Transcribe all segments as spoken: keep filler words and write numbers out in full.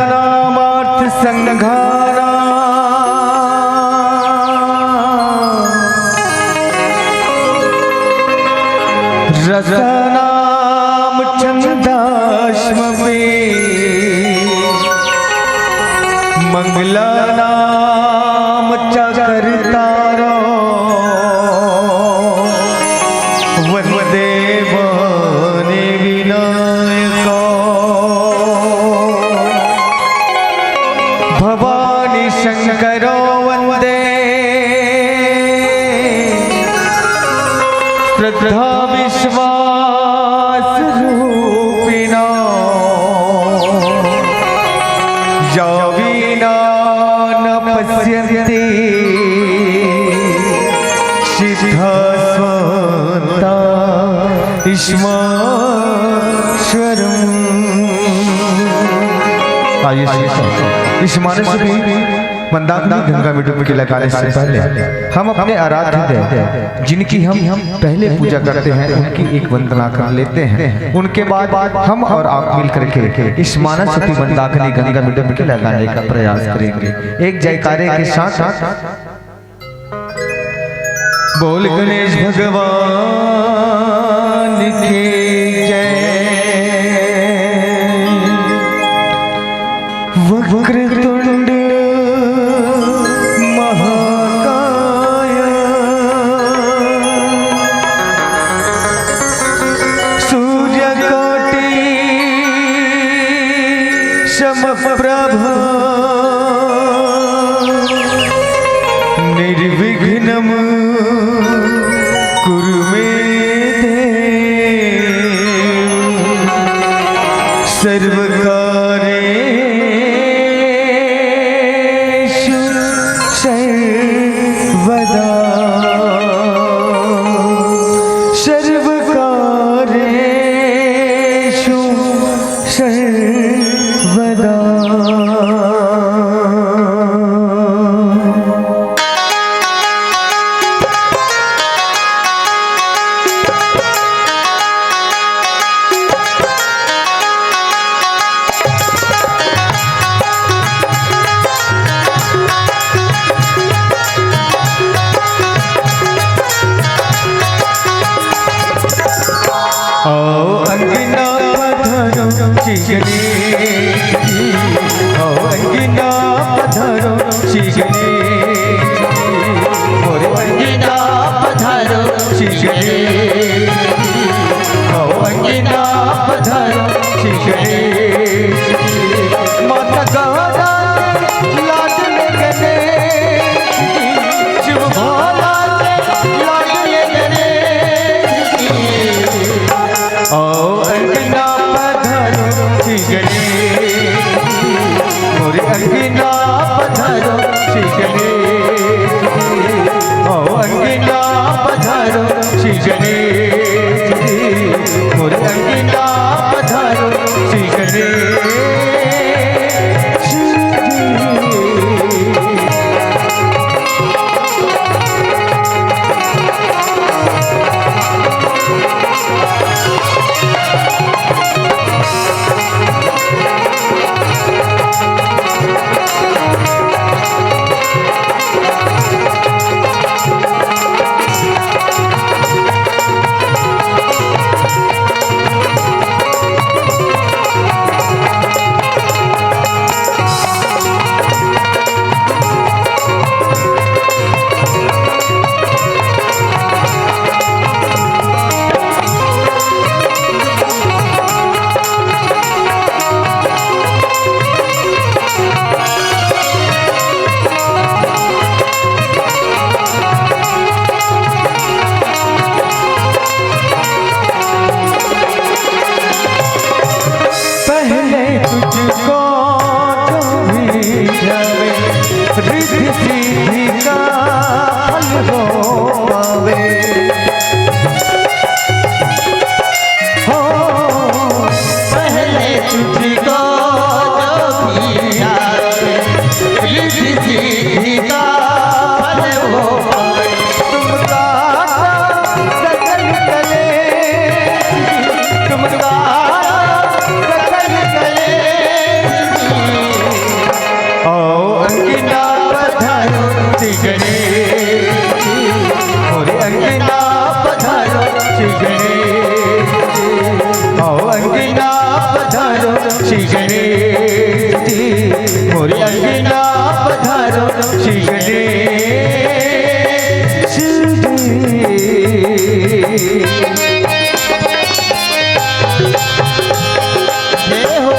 नामार्थ संघारा रसानाम छंदाश्म में मंगलानाम च कर्तारो वंदे वाणी विनायको। भवानी शंकरो वंदे श्रद्धा विश्वास रूपिणो। या वीणा न पश्यन्ति सिद्धा स्वान्ता ईश्वरम्। आइए, इस मानस रूपी मंदाकिनी गंगा में डुबकी लगाने से पहले हम अपने आराध्य देव, जिनकी हम पहले पूजा करते हैं, उनकी एक वंदना कर लेते हैं। उनके बाद हम और आप मिल करके इस मानस रूपी मंदाकिनी गंगा में डुबकी लगाने का प्रयास करेंगे। एक जयकारे के साथ बोल गणेश भगवान की जय। वक्रतुंड महाकाय सूर्यकोटि समप्रभ निर्विघ्नम कुरु मे देव। सर्वकारेषु सर्वदा सर्वकारेषु सर्वदा। आओ अंगना पधारो श्री गणेश जी, आओ अंगना पधारो श्री गणेश जी, मोरे अंगना पधारो श्री गणेश जी, आओ अंगना पधारो श्री गणेश जी। माता गौरा लाडले गणेश जी, शिव भोला लाडले गणेश जी। आओ अंगना पधारो श्री गणेश जी, मोरे अंगना पधारो श्री गणेश जी। आओ अंगना पधारो श्री गणेश जी, मोरे अंगना पधारो श्री गणेश जी। अंगना पधारो श्री गणेश जी। जय हो।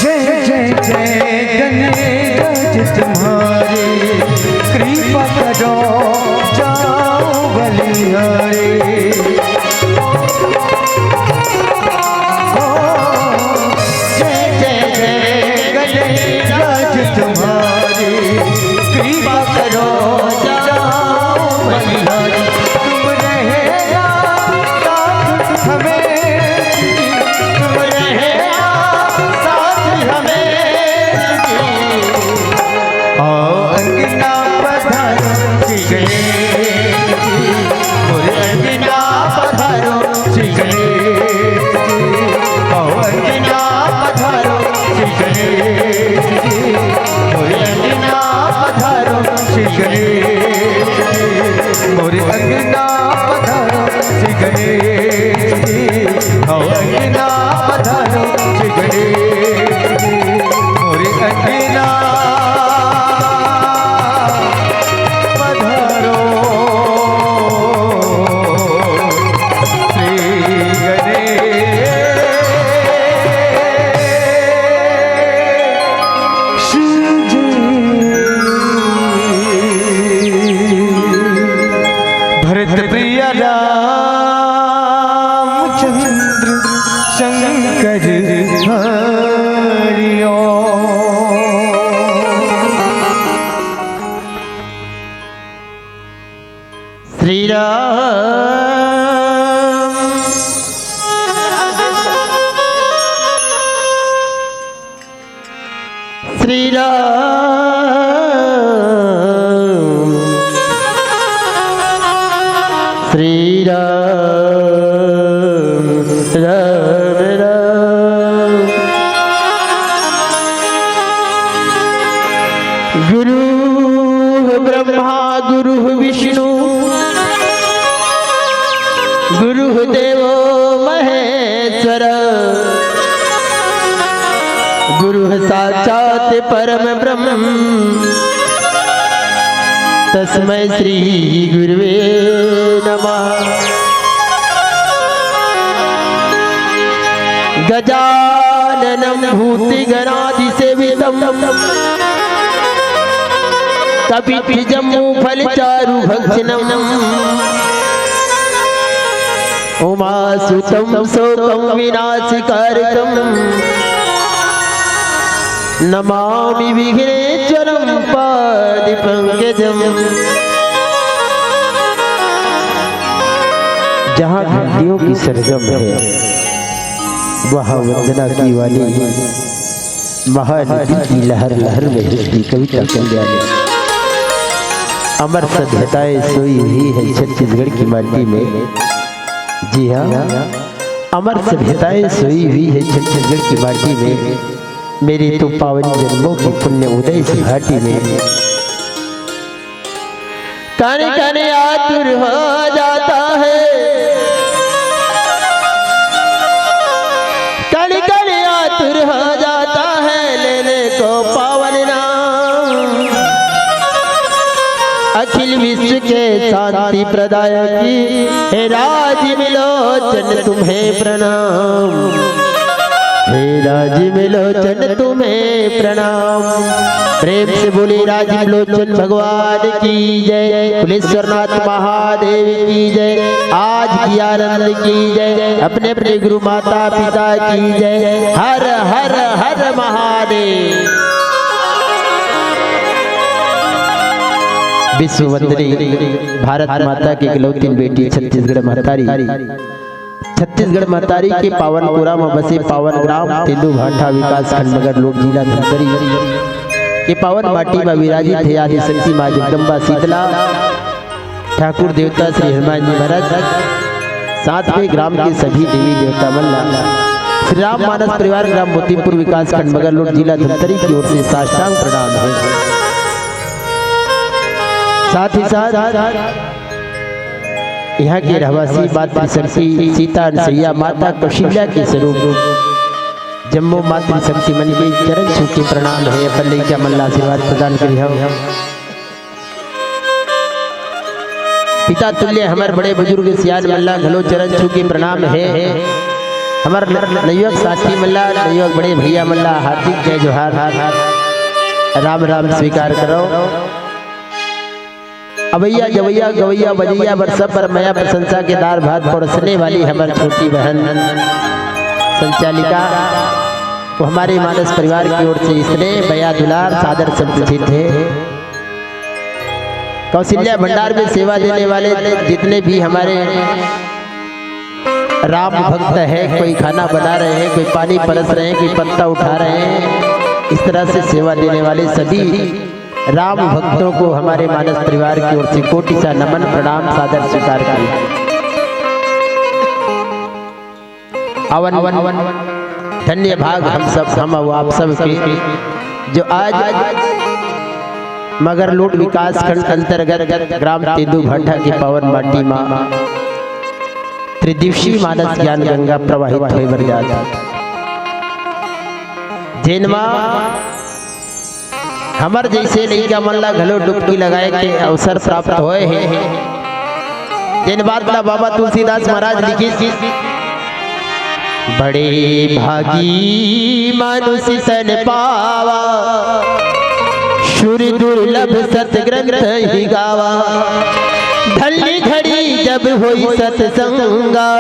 जय जय जय गणेश तुम्हारे, कृपा करो जाओ बलिहारे। ओ, जय जय जय गणेश तुम्हारे, कृपा करो जाओ बलिहारे। तुम रहे साथ हमें, तुम रहे साथ हमें। आओ अंगना पधारो श्री गणेश जी, मोरे अंगना पधारो श्री गणेश जी। आओ अंगना पधारो श्री गणेश जी, मोरे अंगना पधारो श्री गणेश जी, मोरे अंगना पधारो श्री गणेश जी। आओ अंगना पधारो श्री गणेश जी, मोरे अंगना पधारो श्री गणेश। भरत प्रिय रामचंद्र शंकर हरि ओम। श्री राम, श्री राम, श्री राम, राम राम। गुरु ब्रह्मा गुरु विष्णु गुरु देवो महेश्वर, गुरु साक्षात् परम ब्रह्म, तस्मै श्री गुरुवे नमः। गजाननं भूतगणादिसेवितं, कपित्थजम्बूफलचारुभक्षणम्, उमासुतं शोकं विनाशकारकं, नमामि विघ्नेश्वरं पादपंकजम्। जहाँ घंटियों की सरगम है, वहाँ वंदना की वाणी महानदी की लहर लहर में हिलती कविता कल्याणी। अमर सभ्यताएं सोई हुई है छत्तीसगढ़ की माटी में। जी हाँ, अमर सभ्यताएं सोई हुई है छत्तीसगढ़ की माटी में। मेरे तो पावन जन्मों की पुण्य उदय इस घाटी में। कण कण आतुर हो जाता है, कण कण आतुर हो जाता है लेने को पावन नाम। अखिल विश्व के शांति प्रदायक हे राज विलोचन तुम्हें प्रणाम। हे राजीव लोचन तुम्हें प्रणाम। प्रेम से बोले राजीव लोचन भगवान की जय, कुलेश्वरनाथ महादेव की जय, आज की आनंद की जय, अपने अपने गुरु माता पिता की जय। हर हर हर महादेव। विश्व वंदनी भारत माता की इकलौती बेटी छत्तीसगढ़ महतारी। छत्तीसगढ़ महतारी के पावन कोरा म बसे पावन ग्राम तेंदूभाठा, विकासखंड मगरलोड, जिला धमतरी के पावन माटी म विराजित हे आदिशक्ति माँ जगदम्बा शीतला, ठाकुर देवता श्री हनुमान जी महाराज, साथ में ग्राम के सभी देवी देवता मन ला श्री राम मानस परिवार ग्राम मोतीपुर विकासखंड मगरलोड जिला धमतरी की ओर से साष्टांग प्रणाम हे। साथ ही साथ यहाँ के रहवासी मातृशक्ति सीता अनुसैया माता कौशल्या के स्वरूप जम्मो मातृशक्ति मन के चरण छू के प्रणाम हे। अपन लइका मन ला आशीर्वाद प्रदान करिहव। पिता तुल्य हमर बड़े बुजुर्ग सियान मन ला घलो चरण छू के प्रणाम हे। हमर नवयुवक साथी मन ला, नवयुवक बड़े भैया मन ला हार्दिक जय जोहार, राम राम स्वीकार करो। अवैया जवैया गवैया बजैया बर सब बर मया प्रशंसा के दार भात परोसने वाली हमर छोटी बहन संचालिका, वो हमारे मानस परिवार की ओर से स्नेह, मया, दुलार, सादर शब्द चित हे। कौशल्या भंडार में सेवा देने वाले जितने भी हमारे राम भक्त हैं, कोई खाना बना रहे हैं, कोई पानी परस रहे हैं, कोई पत्ता उठा रहे हैं, इस तरह से सेवा देने वाले सभी राम भक्तों को हमारे मानस परिवार की ओर से कोटि सा नमन, प्रणाम, सादर स्वीकार करें। अवन धन्य भाग हम सब, हम अउ आप सब के, जो आज मगरलोड विकासखंड अंतर्गत ग्राम तेंदूभाठा के पावन माटी मा त्रिदिवसीय मानस ज्ञान गंगा प्रवाहित होय बर जात हे, जेन मा हमर जइसे लइका मन ला घलो डुबकी लगाए के अवसर प्राप्त होय हे। जेन बात ला बाबा तुलसीदास महाराज लिखिस, बड़े भागी मानुष तन पावा, सुर दुर्लभ सतग्रंथ ही गावा। धन्य घड़ी जब होई सतसंगा,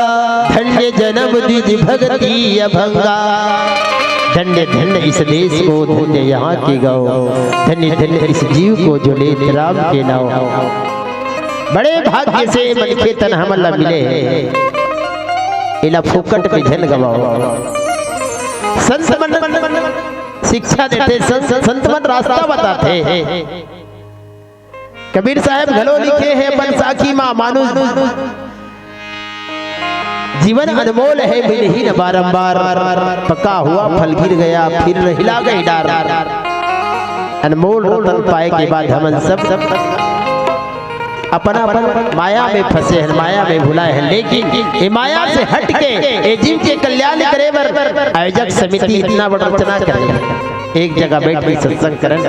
धन्य जन्म द्विज भक्ति अभंगा। धन्य धन्य इस देश को, धन्य यहाँ के गाँव, धन्य धन्य इस जीव को जो लेत राम के नाव। बड़े भाग्य से मनखे तन हमन ला मिले हे, एला फोकट में झन गवाओ। संत मन शिक्षा देथे, संत, संत मन रास्ता बताथे। कबीर साहब घलो लिखे हे अपन साखी मा, मानुष जीवन अनमोल है, मिलही न बारंबार। पका हुआ फल गिर गया, फिर नहीं लागे डार। अनमोल रतन पाए के बाद हमन सब अपना, अपन माया में फंसे हैं, माया में भुलाए हैं, लेकिन ये माया से हट के ये जीव के कल्याण करे बर आयोजक समिति इतना बड़ा रचना करे, एक जगह बैठ के सत्संग करन।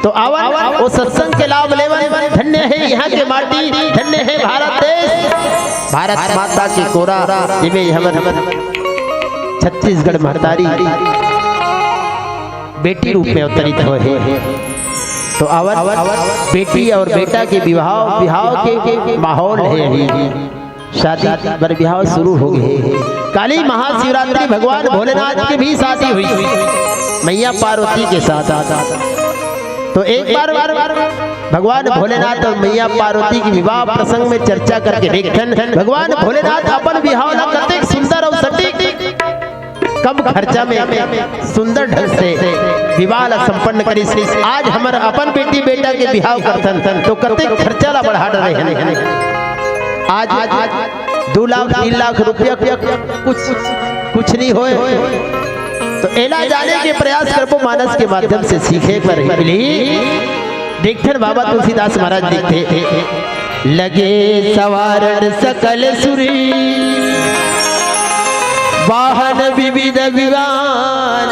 तो आवन, वो सत्संग के लाभ लेवन। धन्य है यहाँ के माटी, धन्य है भारत देश, भारत माता के कोरा, जिमे हमर छत्तीसगढ़ महतारी बेटी रूप में अवतरित होय हे। तो आवन, बेटी और बेटा के विवाह, विवाह के माहौल हे अभी। शादी बर बिहाव शुरू हो गए। काली महाशिवरात्रि भगवान भोलेनाथ की भी शादी हुई मैया पार्वती के साथ। तो एक बार भगवान भोलेनाथ और मैया पार्वती की विवाह प्रसंग में चर्चा करके देखथन, भगवान भोलेनाथ अपन बिहाव ला कतेक सुंदर और सटीक, कम खर्चा में सुंदर ढंग से विवाह ला संपन्न करिस। आज हमर अपन बेटी बेटा के बिहाव करथन तो कतेक खर्चा ला बढ़ा डरे हन। आज दो लाख तीन लाख रुपया कुछ, कुछ नहीं होय। तो एला जाने के प्रयास करबो, मानस के माध्यम से सीखे बर मिलही। देखथन बाबा तुलसीदास महाराज लिखथे, लगे सवारण सकल सुरी, वाहन विविध विमान,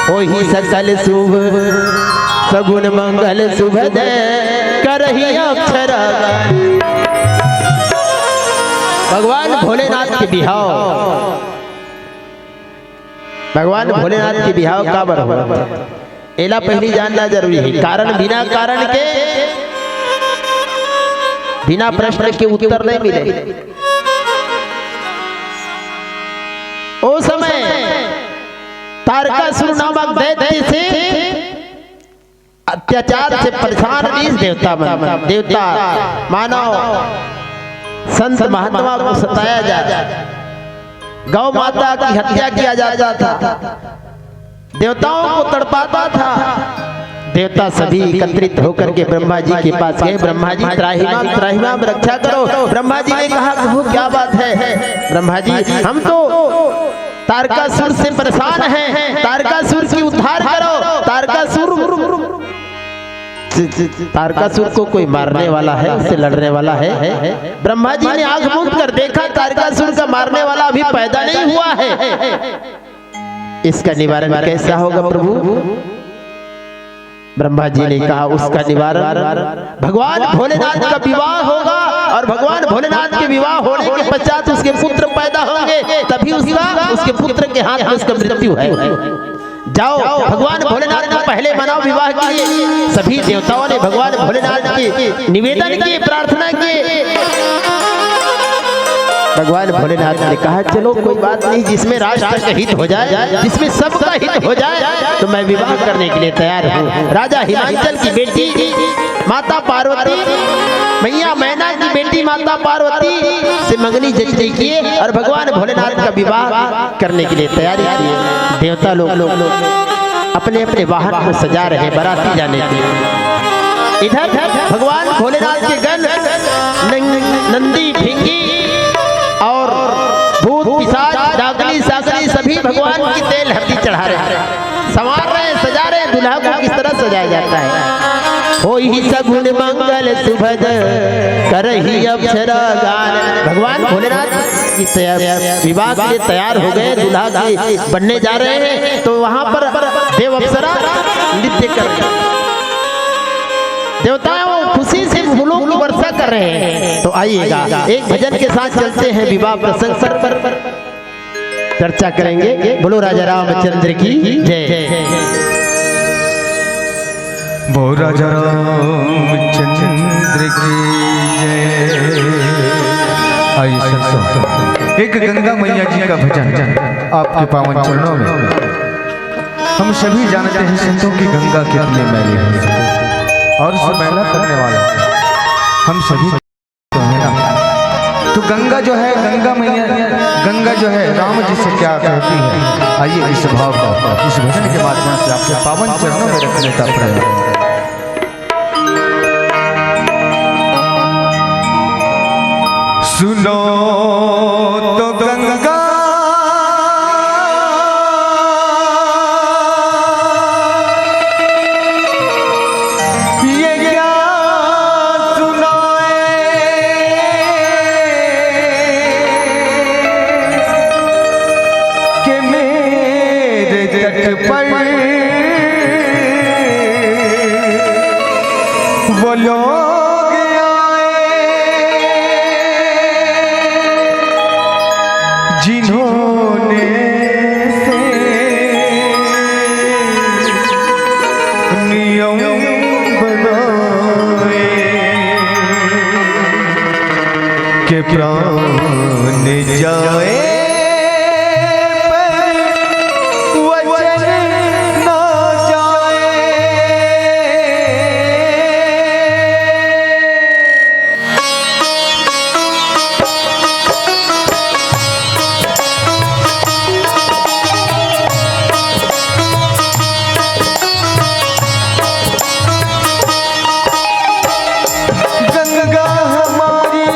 होही सकल शुभ सगुन मंगल सुभद करही अक्षर। भगवान भोलेनाथ के बिहाव भगवान भोलेनाथ के बिहाव काबर हो? एला पहिली जानना जरूरी हे। कारण, बिना कारण के, बिना प्रश्न के उत्तर नहीं मिले। ओ समय तारकासुर नामक दैत्य से अत्याचार से परेशान इस देवता मन, देवता, मानव, संत महात्मा को सताया जाता, गौ माता की हत्या किया जाता था, देवताओं को तड़पाता था। देवता सभी एकत्रित होकर के ब्रह्मा जी के पास गए। "ब्रह्मा जी, त्राहिमाम, त्राहिमाम, रक्षा करो।" ब्रह्मा जी ने कहा, "प्रभु, क्या बात है?" "ब्रह्मा जी, हम तो तारकासुर से परेशान हैं, तारकासुर की उद्धार करो।" तारकासुर, तारकासुर को कोई मारने वाला है, उससे लड़ने वाला है? ब्रह्मा जी ने आंख मूंद कर देखा, तारकासुर का मारने वाला अभी पैदा नहीं हुआ है। इसका निवारण कैसा होगा प्रभु? ब्रह्मा जी ने कहा, उसका निवारण भगवान भोलेनाथ का विवाह होगा, और भगवान भोलेनाथ के विवाह होने के पश्चात उसके पुत्र पैदा होंगे, तभी उसका, उसके पुत्र के हाथ में उसका मृत्यु है। जाओ, भगवान भोलेनाथ को पहले मनाओ विवाह के लिए। सभी देवताओं ने भगवान भोलेनाथ की निवेदन किए, प्रार्थना किए। भगवान भोलेनाथ ने कहा, "चलो, कोई बात नहीं, जिसमें राष्ट्र का हित हो जाए, जिसमें सबका हित हो जाए, तो मैं विवाह करने के लिए तैयार हूँ।" राजा हिमांचल की बेटी माता पार्वती, मैया मैना की बेटी माता पार्वती से मंगनी जचने किए और भगवान भोलेनाथ का विवाह करने के लिए तैयारी किए। देवता लोग अपने अपने वाहन को सजा रहे हैं बाराती जाने के लिए। इधर भगवान भोलेनाथ के गण नंग-, नंदी, ढिंगी और भूत, पिशाच, डाकनी, साकनी सभी भगवान की तेल हल्दी चढ़ा रहे हैं, संवार रहे हैं, सजा रहे हैं। दूल्हा को किस तरह सजाया जाता है? "होई सगुन मंगल सुभद, करही अप्सरा गान।" भगवान भोलेनाथ की तैयार, विवाह के लिए तैयार हो गए, दूल्हा के बनने जा रहे हैं, तो वहां पर देव अप्सरा नृत्य कर रहे हैं। देवताओं खुशी से फूलों की वर्षा कर रहे हैं। तो आइएगा, एक भजन के साथ चलते हैं विवाह प्रसंग पर, पर चर्चा करेंगे। बोलो राजा रामचंद्र की जय। बोलो राजा रामचंद्र की जय। आइए संतों, एक गंगा मैया जी का भजन आपके पावन चरणों में। हम सभी जानते हैं संतों की गंगा कितनी मैली है और उसे मैला करने वाला हम सभी तो है ना। तो गंगा जो है, गंगा मैया, गंगा जो है राम जी से क्या कहती है, आइए इस भाव को इस भजन के माध्यम से आपके पावन चरणों में रखने का प्रयास। सुनो तो गंगा, ये क्या सुनाए कि मेरे तट पर वो लोग आए जिन्होंने से नियम बनाए के प्राण जाए पर वचन ना जाए। गंगा हमारी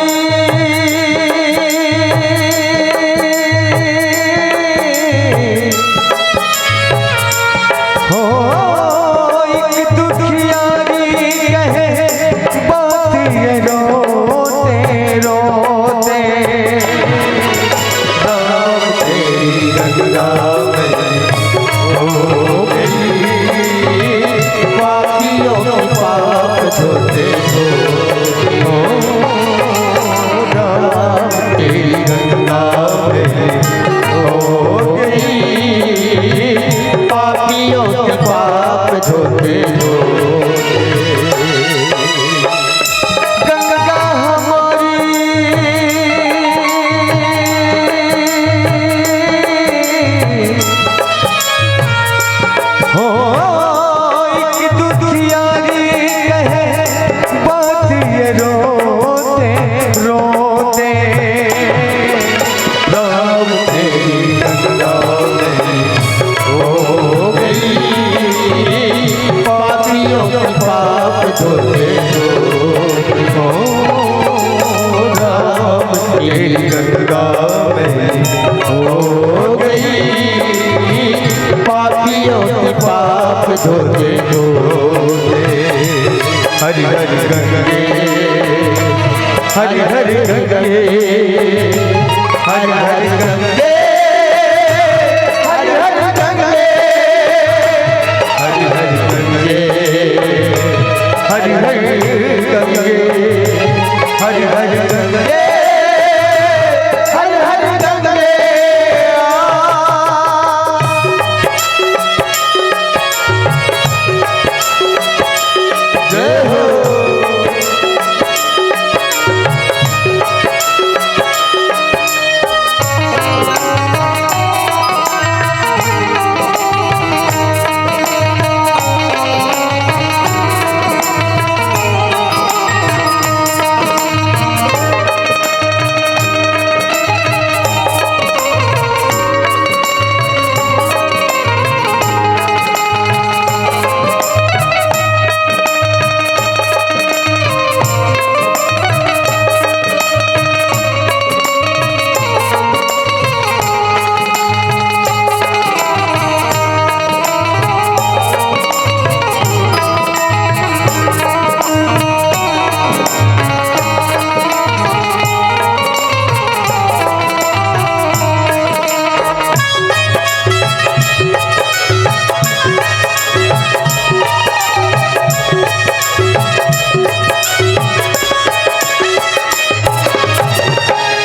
हरि हरि गंगे, हरि हरि गंगे, हरि हरि गंगे, हरि हरि गंगे, हरि हरि गंगे, हरि हरि गंगे, हरि हरि गंगे, हरि हरि गंगे। जय हो।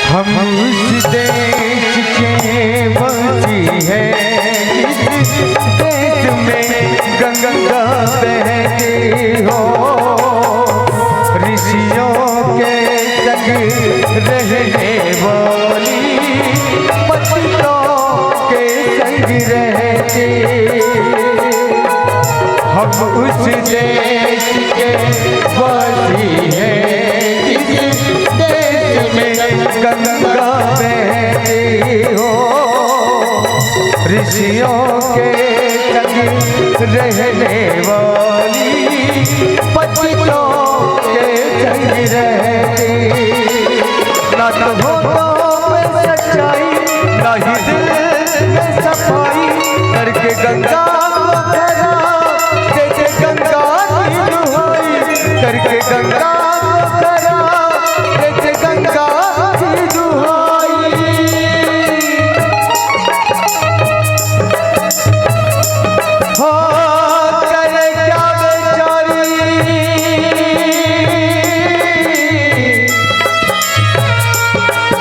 हम उस देश के वासी हैं जिस देश में गंगा बहती हो, ऋषियों के संग रहने वाली पतितों के संग रहती। हम उस देश के वासी हैं जिस देश में गंगा बहती हो, ऋषियों के संग रहने वाली पतितों के संग रहती। ना तो होठों पे सच्चाई, ना ही दिल में सफाई, करके गंगा को खरा, जैसे गंगा की दुहाई, करके गंगा को खरा, जैसे गंगा की दुहाई। हो करे क्या बेचारी,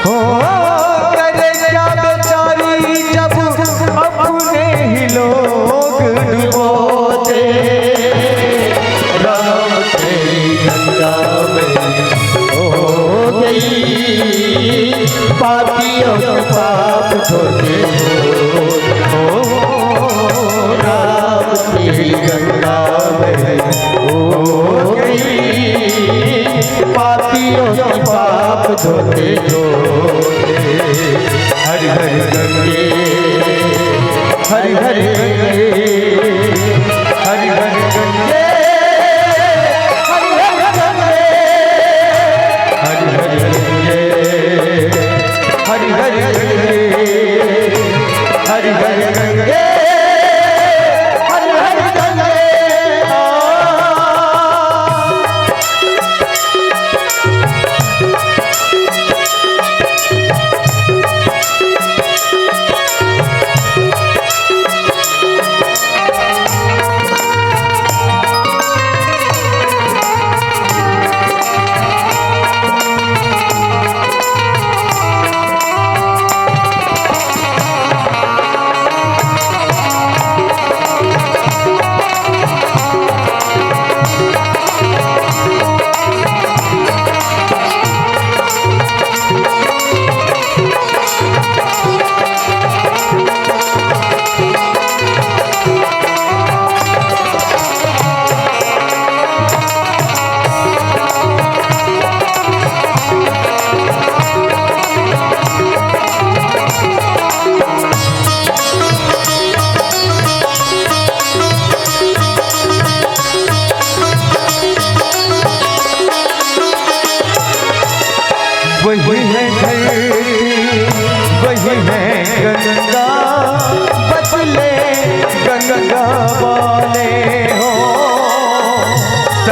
हो करे क्या बेचारी, जब अपने ही लोग डुबोते। राम तेरी गंगा में हो गई, पापियों के पाप धोते हो। ओ राम तेरी गंगा में हो गई, पापियों के पाप धोते धोते। हरि हरि गंगे, हरि हरि गंगे, हरि हरि गंगे, हरि हरि गंगे, हरि हरि गंगे, हरि हरि गंगे, हरि हरि गंगे, हरि हरि गंगे।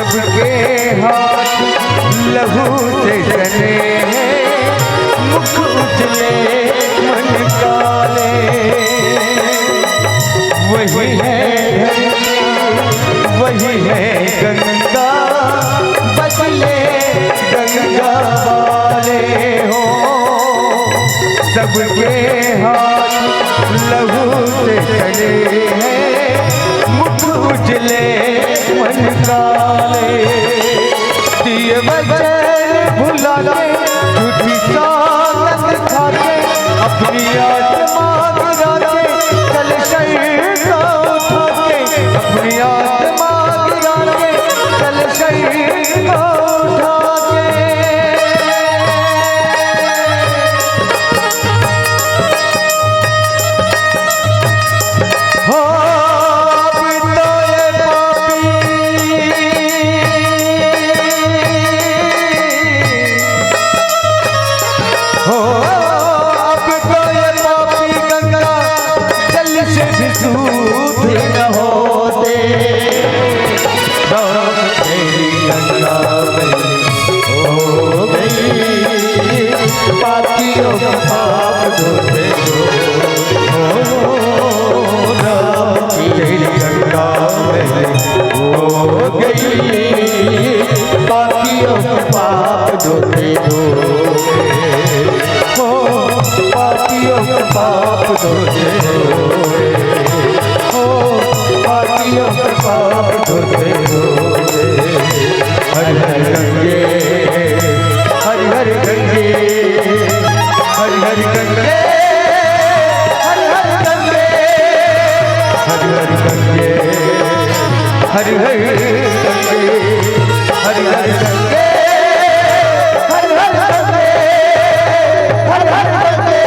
सबके हाथ लहू से सने हैं, मुख उजले मन काले। वही है धरती, वही है गंगा, बदले गंगा वाले हो। सबके हाथ लहू से सने हैं, मुख उजले मन काले। दिए वचन भुला के, झूठी सौगंध खा के, अपनी आत्मा गिरा के, कल शरीर को उठा के, अपनी आत्मा गिरा के, कल शरीर को उठा के। हो, अब तो ये पापी, हो, अब तो ये पापी गंगा जल से भी शुद्ध न होते। राम तेरी गंगा में हो गई, पापियों का पाप धोते हो। राम तेरी गंगा में हो गई, पापियों का पाप धोते हो। हो, पापियों का पाप धोते हो। हो, पापियों का पाप धोते हो। हर हर गंगे, हर हर गंगे, हर हर गंगे, हर हर गंगे, हर हर गंगे, हर हर गंगे, हर हर गंगे, हर हर गंगे, हर हर गंगे,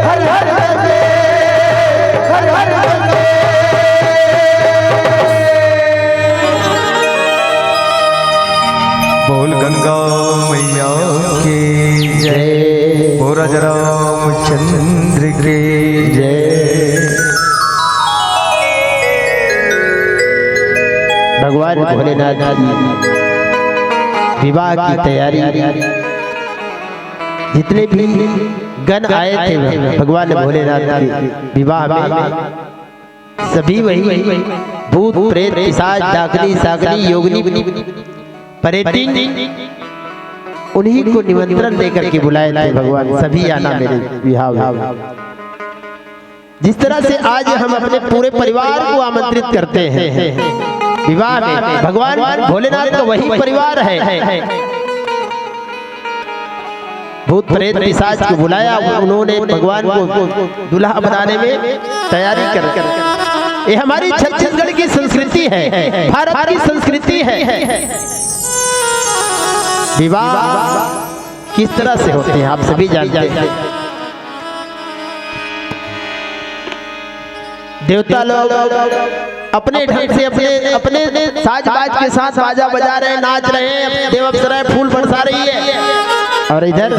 हर हर गंगे, हर हर गंगे। बोल गंगा मैया की जय। बोल राजा रामचंद्र की जय। भगवान भोलेनाथ की विवाह की तैयारी, जितने भी गण आए थे भगवान भोलेनाथ के विवाह में, सभी वही भूत, प्रेत, पिशाच, डाकनी, साकनी, योगनी, परेतिन, उन्हीं को निमंत्रण देकर के बुलाए थे भगवान, सभी आना मेरे विवाह में। जिस तरह से आज हम अपने पूरे परिवार को आमंत्रित करते हैं विवाह में, भगवान भोलेनाथ का वही परिवार है। भूत प्रेत पिशाच को बुलाया, उन्होंने भगवान को दूल्हा बनाने में तैयारी कर। ये हमारी छत्तीसगढ़ की संस्कृति है, भारत की संस्कृति है। विवाह किस तरह से होते हैं, आप सभी जानते हैं। देवता लोग अपने ढंग से, अपने, अपने साज बाज के साथ बाजा बजा रहे हैं, नाच रहे हैं, देव अप्सराएं फूल बरसा रही है। और इधर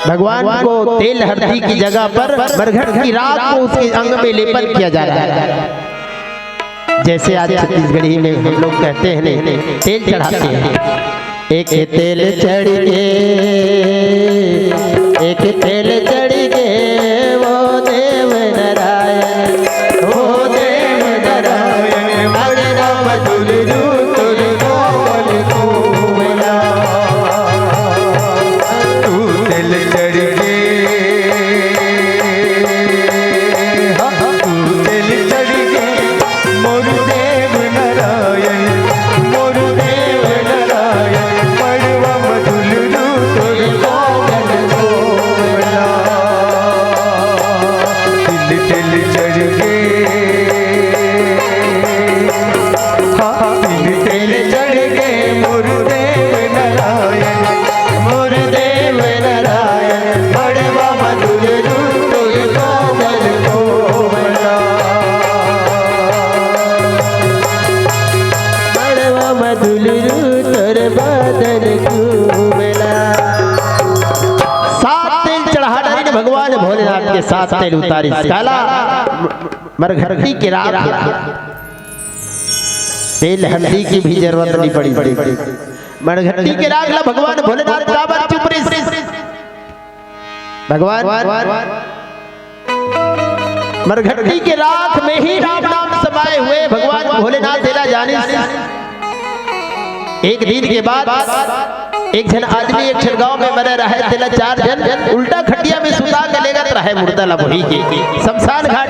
भगवान को तेल हरदी की जगह पर बरगद की राख को उसके अंग में लेपन किया जा रहा है। जैसे आज छत्तीसगढ़ी में हम लोग कहते हैं, नहीं, तेल चढ़ाते हैं। एक तेल चढ़ के, एक तेल चढ़ के, वो देव नारायण, वो देव नारायण, अरे राम तुलरू तुल बोल कोला। तू तेल चढ़ के, हाँ, तू तेल चढ़ के, मोर देव नारायण, मोर देव नारायण, मड़वा म दुलरू तोर कोमल कोमला। तिल तिल चढ़ गे, हाँ, तिल तिल चढ़ गे, मोर देव नारायण, मोर देव नारायण, मड़वा म दुलरू तोर कोमल कोमला। मड़वा म दुलरू तोर बदन कुमला। सात तेल चढ़ा डारिन भगवान भोलेनाथ के, सात तेल उतारिस। काला मरघटी के राख ला। तेल हल्दी की भी जरूरत नहीं पड़ी। मरघट्टी के राख ला भगवान भोलेनाथ काबर चुपरिस? भगवान, मरघट्टी के राख में ही राम नाम समाए हुए भगवान भोलेनाथ तेला जानिस। एक दिन के बाद एक झन आदमी एक झन गांव में मरे रहे, तेला चार झन उल्टा खटिया में सुता के लेगत रहे, मुर्दा ला बोही के शमशान घाट।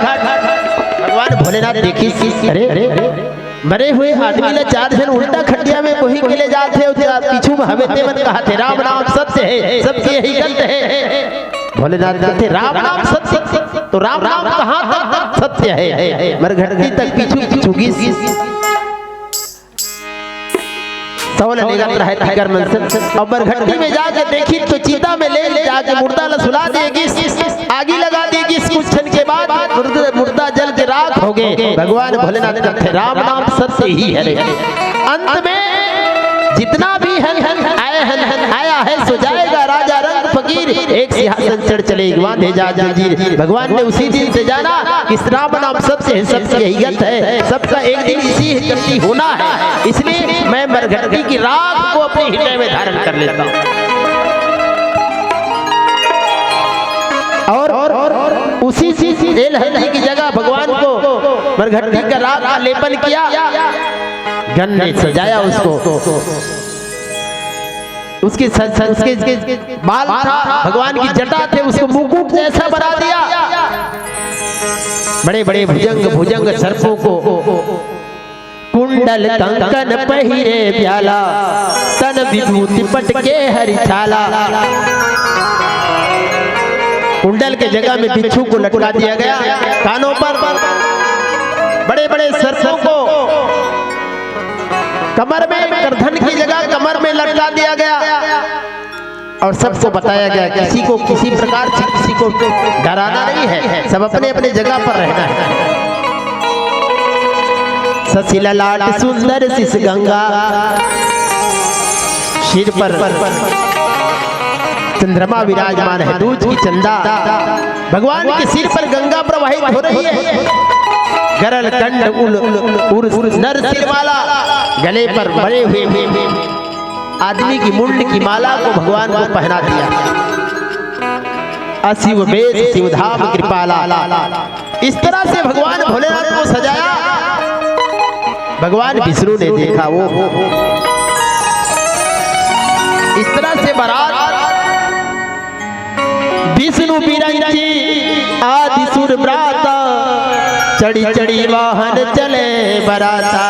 भगवान भोलेनाथ देखिस, अरे, अरे, मरे हुए आदमी ला चार झन उल्टा खटिया में बोही के ले जात हे, अउ पीछू में हवे ते मन कहत हे, "राम नाम सत्य है, सबके यही गत है।" भोलेनाथ कहते, "राम नाम सत्य, तो राम नाम कहाँ तक सत्य है?" मरघट्टी तक पीछू पीछू गिस। सौ ले लेगत रहे तिकर मन से। अउ मरघट्टी में जाके देखिस तो चिता में ले जाके मुर्दा ला सुला दे गिस, आगी लगा दे गिस। कुछ क्षण के बाद मुर्द-, मुर्दा जल के राख हो गे। भगवान भोलेनाथ कहते, "राम नाम सत्य ही है रे।" अंत में जितना भी हन, हन आए हन, हन आया है, सो जाएगा राजा रंग फकीर। एक सिंहासन चढ़ चले, एक बांधे जात जंजीर। भगवान ने उसी दिन से जाना कि राम नाम सत्य है, सत्य यही गत है, सबका एक दिन इसी गति होना है। इसलिए मैं मरघट्टी की राख को अपने हृदय में धारण कर लेता हूँ। और, और उसी चीज तेल हल्दी की जगह भगवान को मरघट्टी का राख का लेपन किया, गन ने सजाया उसको। उसके सर, सर, उसके, उसके बाल था, भगवान की जटा थे, उसको मुकुट जैसा बना दिया। बड़े बड़े भुजंग, भुजंग सर्पों को, कुंडल कंकन पहिरे ब्याला, तन विभूति पटके हरि छाला। कुंडल के जगह में बिच्छू को लटका दिया गया, कानों पर बड़े बड़े सर्पों को, कमर में, गर्दन की जगह कमर में लटका दिया गया। और सबको बताया गया, किसी को किसी प्रकार से किसी को डराना नहीं है, सब अपने अपने जगह पर रहना है। ससी ललाट सुंदर सिस गंगा, सिर पर चंद्रमा विराजमान है, दूज की चंदा। भगवान के सिर पर गंगा प्रवाहित हो रही है। गरल कंड उल उर नर सिर माला, गले पर बने हुए आदमी की मुंड की माला को भगवान को पहना दिया। अशिव बेस शिव धाम कृपाला। इस तरह से भगवान भोलेनाथ को सजाया। भगवान विष्णु ने देखा, वो इस तरह से बारात, विष्णु बिरंची आदि सुर ब्राता, चढ़ी चढ़ी वाहन चले बराता।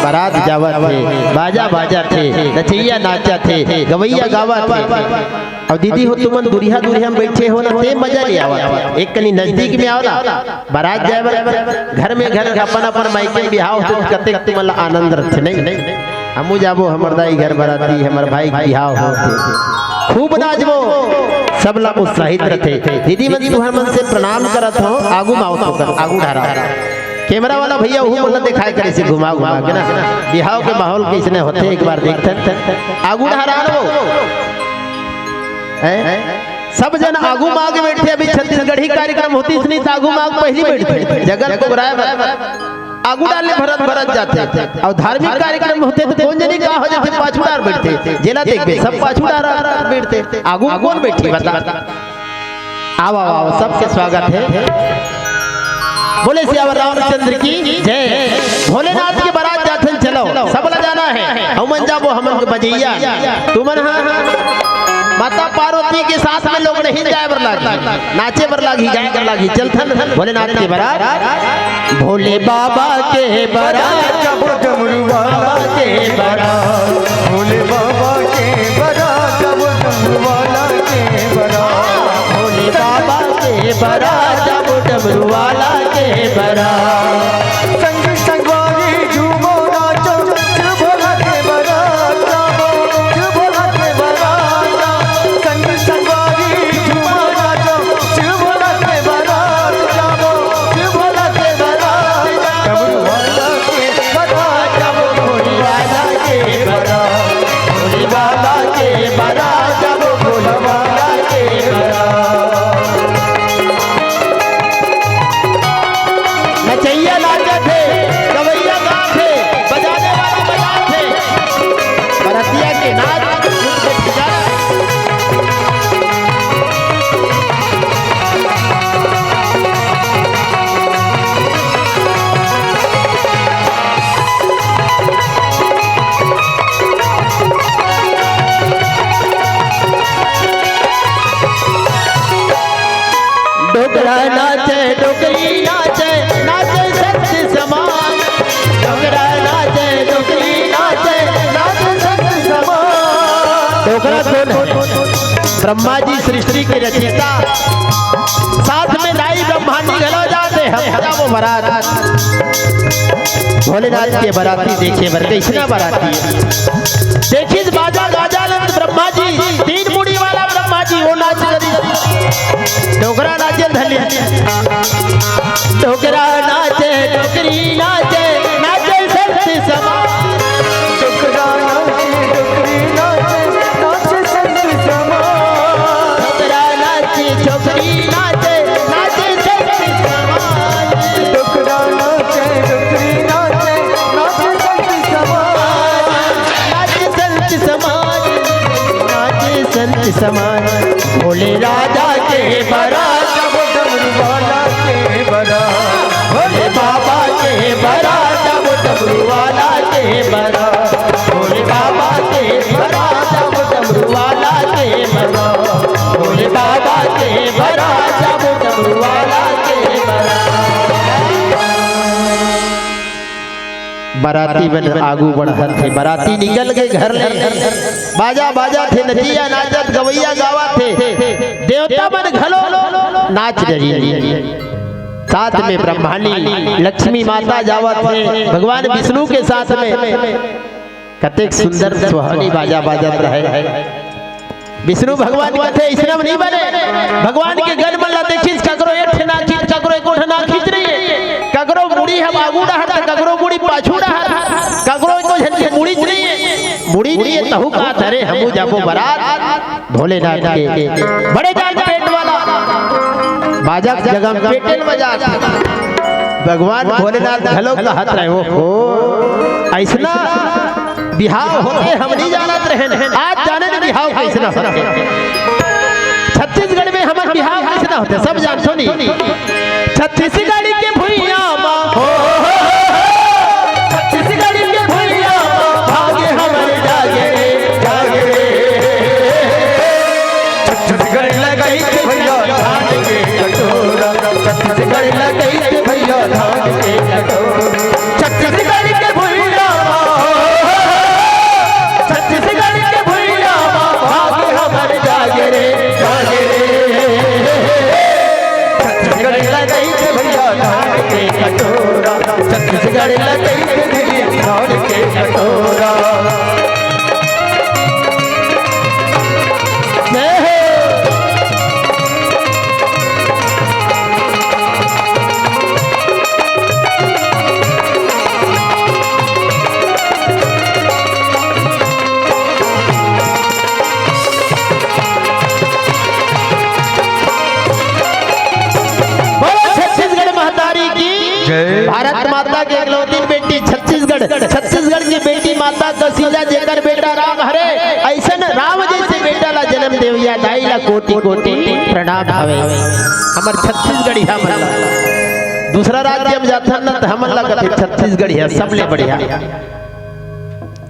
बारात जावत हे, बाजा बाजत हे, नचइया नाचत हे, गवइया गावत हे। अउ दीदी हो, तुमन दुरिहा दुरिहा में बइठे हो ना, ते मजा नइ आवत हे। एक कनी नजदीक में आव ना, बारात जाए बर घर में घर अपन अपन मायके में बिहाव होथे, कतेक तुमन ला आनंद रथे, नहीं? हमू जाबो, हमर दाई घर बराती, हमर भाई के बिहाव होथे, खूब नाचबो, सब ला उत्साहित रथे। दीदी मन, तुहर मन से प्रणाम करत हो, आगू म आव तो कर, आगू डहर आव। कैमरा वाला भैया, उहू मन ला देखाए करे से घुमा घुमा के ना, बिहाव के माहौल कइसने होथे, एक बार देखथन। आगू डहर आव वो। हैं? सब झन आगू म आके बइठे, अभी छत्तीसगढ़ी कार्यक्रम होतिस नहीं त आगू म आके पहिली बइठथे, जगह ल कुबराए बर आगू डहर ले भरत भरत जाथे। अउ धार्मिक कार्यक्रम होथे त कोन जनी का हो जाथे, पाछू डहर बइठथे, जेला देखबे सब पाछू डहर बइठथे, आगू म कोन बइठही बता? आव, आव, आव, सबके स्वागत हे। बोले सियावर रामचंद्र की जय। भोलेनाथ के बारात जाथन, चलो, सब ला जाना हे। हमन जाबो, हमन के बजइया। तुमन हा माता पार्वती के साथ में लोग नहीं जाए बर लागी, नाचे बर लागी, गाए बर लागी। चलथन भोलेनाथ के बारात। भोले बाबा के बारात, जब डमरू वाला के बारात। भोले बाबा के बारात, जब डमरू वाला के बारात। भोले बाबा के बारात, जब डमरू वाला के बारात। संग संगवारी झूमो नाचो, शिव भोला के बारात, जाबो, शिव भोला के बारात। संग संगवारी झूमो नाचो, शिव भोला के बारात, जाबो, शिव भोला के बारात। डमरू वाला के बारात, जाबो, भोले वाला के बारात। भोले बाबा के बारात, जाबो, भोले वाला के बारात। ब्रह्मा जी सृष्टि के रचयिता, साथ में दाई ब्रह्मानी घलो जात हे। हम जाबो बरात, भोलेनाथ के बराती देखे बर। कइसना बराती हे? देखिस बाजा गाजा ले ब्रह्मा जी, तीन मुड़ी वाला ब्रह्मा जी, वो नाच करिस। डोकरा नाचे धनी। डोकरा नाचे, डोकरी नाचे, नाचे संत समाज। डोकरा नाचे, डोकरी नाचे, नाचे संत समाज। डोकरा नाचे, डोकरी नाचे, नाचे संत समाज। डोकरा नाचे, डोकरी नाचे, नाचे संत समाज। नाचे संत समाज, नाचे संत समाज। भोले राजा के बरात, वो डमरू वाला के बरात। भोले बाबा के बरात, वो डमरू वाला के बरात। भोले बाबा के बरात, वो डमरू वाला के बरात। भोले बाबा के बरात, वो डमरू वाला के बरात। बराती मन आगू बढ़त हे, बराती निकल के घर ले, बाजा बाजत हे, नचिया नाचत, गवैया गावत हे, देवता मन घलो नाच रही। साथ में ब्रह्मानी लक्ष्मी माता जावत हे, भगवान विष्णु के साथ में। कतेक सुंदर सुहावनी बाजा बाजत रहे। विष्णु भगवान कथे, "अइसना नइ बने।" भगवान के गन मन ला देखिस, ककरो एक ठन आँखी, ककरो एको ठन आँखी नइ हे, ककरो मुड़ी ह आगू डहर, त ककरो मुड़ी पाछू डहर, ककरो एको झन के मुड़ी नइ हे, मुड़ी नइ हे, तहू का धरे, हमू जाबो बरात भोलेनाथ के। बड़े जान पेट वाला बाजा जगह पेटेल बजा। भगवान भोलेनाथ घलो कहत रहे, "ओहो, अइसना बिहाव होथे, हम नइ जानत रहेन, आज जानेन बिहाव कइसना होथे।" छत्तीसगढ़ में हमर बिहाव कइसना होथे, सब जानथो नी। छत्तीसगढ़ के भुइयां मा, हो, हो, हो, हो, छत्तीसगढ़ के भुइयां मा, भागे हमर जागे रे, जागे रे। छत्तीसगढ़ लगई के भैया धान के कटोरा, छत्तीसगढ़ लगई के भैया धान के कटोरा। छत्तीसगढ़ के भुइयां मा, छत्तीसगढ़ के भुइयां मा, भाग हमर जागे रे, जागे रे। छत्तीसगढ़ लगई के भैया धान के कटोरा, छत्तीसगढ़ लगई के भैया धान के कटोरा। जय हो। बोलो छत्तीसगढ़ महतारी की। जय। भारत माता के एकलौती बेटी छत्तीसगढ़, छत्तीसगढ़ के बेटी माता कौशल्या, जेकर बेटा राम हरे, अइसन राम जइसे बेटा ला जनम देवइया दाई ला कोटि कोटि प्रणाम हवे। हमर छत्तीसगढ़िया मन ला दूसरा राज्य में जाथन न, त हमन ला कथे छत्तीसगढ़िया सबले बढ़िया।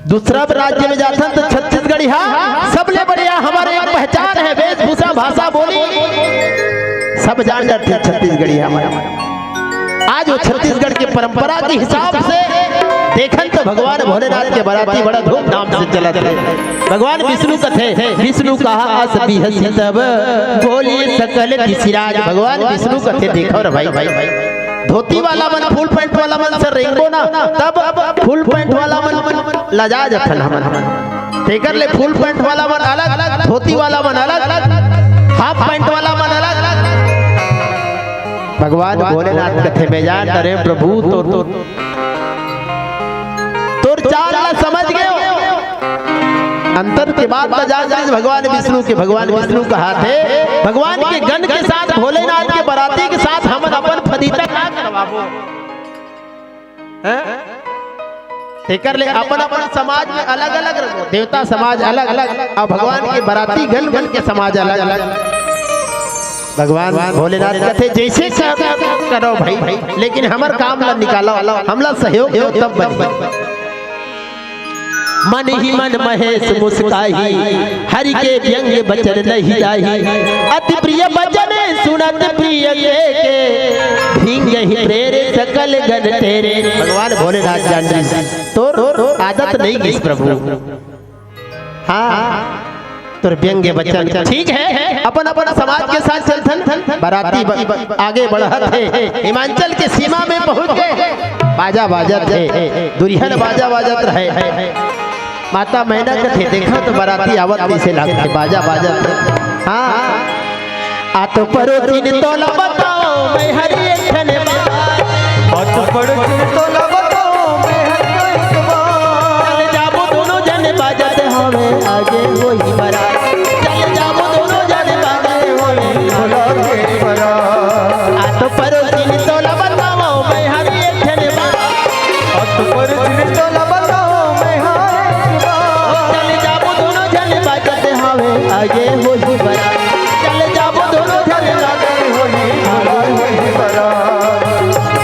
दूसरा राज्य में जाथन त छत्तीसगढ़िया सबले बढ़िया, हमर एक पहचान हे, वेशभूषा, भाषा, बोली, सब जान जाथे छत्तीसगढ़िया हमर। आज वो छत्तीसगढ़ के परंपरा के हिसाब से देखन त भगवान भोलेनाथ के बराती बड़ा धूमधाम से चलत हे। भगवान विष्णु कथे, विष्णु कहा अस बिहसी तब, बोलिए सकल ऋषिराज। भगवान विष्णु कथे, देखो रे भाई, धोती वाला मन, फुल पैंट वाला मन से रेंगो ना, तब फुल पैंट वाला मन लजा जथन हमन। तेकर ले फुल पैंट वाला मन अलग, धोती वाला मन अलग, हाफ पैंट वाला मन अलग। भगवान भोलेनाथ कथे, मैं जान डरे प्रभु, तोर, तोर, तोर चाल ला समझ गेंव। अंतर के बात ला जान जाइस भगवान विष्णु के। भगवान विष्णु कहाथे, भगवान के गण के साथ, भोलेनाथ के बराती के साथ हमन अपन फदीता ना करवाबो। हैं? तेकर ले अपन अपन समाज में अलग अलग रखो, देवता समाज अलग अलग, अउ भगवान के बराती गण गण के समाज अलग अलग। भगवान भोलेनाथ कथे, जइसे कर, करो भाई, लेकिन हमर काम ला निकालो, हमला सहयोग दो तब बनी। मन ही मन महेश मुस्काही, हरि के व्यंग्य बचन नहीं जाही। अति प्रिय बचन सुनत प्रिय के, के भींग ही प्रेरे सकल गण तेरे। भगवान भोलेनाथ जान रही, तोर आदत नइ गिस प्रभु। हाँ, तोर व्यंग्य वचन ठीक है, अपन अपन समाज के साथ चलथन। बाराती ब-, आगे बढ़त हे, हिमाचल के सीमा में पहुंच गए। बाजा बाजत हे, दुरिहन बाजा बाजत रहे। माता मैना कथे, देखा तो बाराती आवत कइसे लागथे, बाजा बाजत हे। हाँ, आ तो परोथिन तोला बताओ, मैं हर एक ठन बात। आ तो परोथिन तोला बताओ, मैं हर एक बात। चल जाबो दोनों जन बाजत हवे, आगे होही बरात। चल जाबो दोनों जन बाजत हवे, भोला के बरात। आ तो परोथिन तोला बताओ, मैं हर एक ठन बात। आ तो परोथिन तोला बताओ, मैं हर एक बात। चल जाबो दोनों जन बाजत हवे, आगे होही बरात। चल जाबो दोनों जन बाजत होही, होही बरात।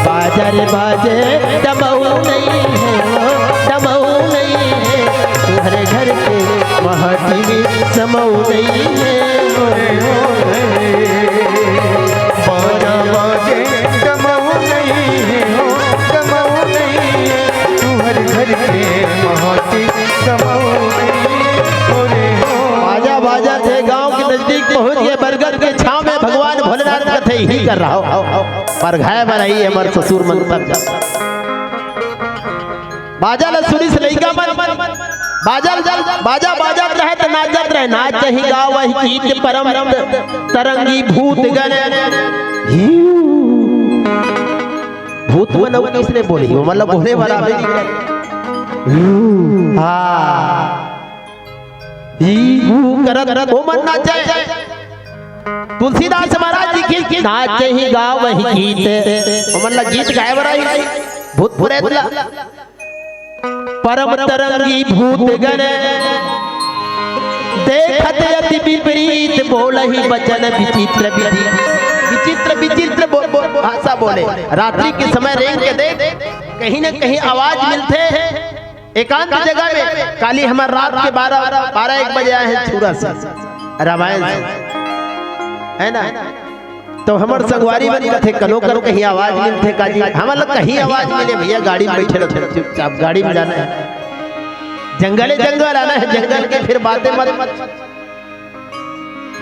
बाजा रे बाजे, दमऊ नहीं है, हो, दमऊ नहीं है, तुम्हारे घर के महती में समऊ नहीं है। बाजा बाजे, दमऊ नहीं है, हो, दमऊ नहीं है, तुम्हारे घर के महती समऊ नहीं है। बाजा बाजत हे, गांव के नजदीक पहुंच गए, बरगद के छांव में भगवान भोलेनाथ कथे ही कर रहा हो। परघाय बर आही हमर ससुर मन तक। बाजा ल सुनिस लइका मन, बाजा ल, बाजा बाजत रहे त नाचत रहे, नाचही गावही गीत परम तरंगी भूत गण। हिउ। भूत मन अउ कइसने बोलही, वो मतलब बोले वाला भी नहीं करे। हिउ। हाँ। हिउ करत, करत, वो मन नाचे। तुलसीदास महाराज जी के नाचही गावही गीत, ओमन ला गीत गाए बर आही, भूत प्रेत ला। परम तरंगी भूत गण देखत अति विपरीत, बोलही वचन विचित्र विधि। विचित्र, विचित्र बो-, बो-, भाषा बोले। रात्रि के समय रेंग के देख, कहीं न कहीं आवाज मिलथे। एकांत जगह में काली हमर रात के बारह, बारह एक बजे आए हे छुरा से, रामायण से, है ना? तो हमर संगवारी मन कथे, "कनो कनो कहीं आवाज मिलथे का जी?" हमन ल कहीं आवाज मिले भैया, गाड़ी में बैठे रहो, चुपचाप गाड़ी में जाना है, जंगले जंगल आना है, जंगल के फिर बातें मत।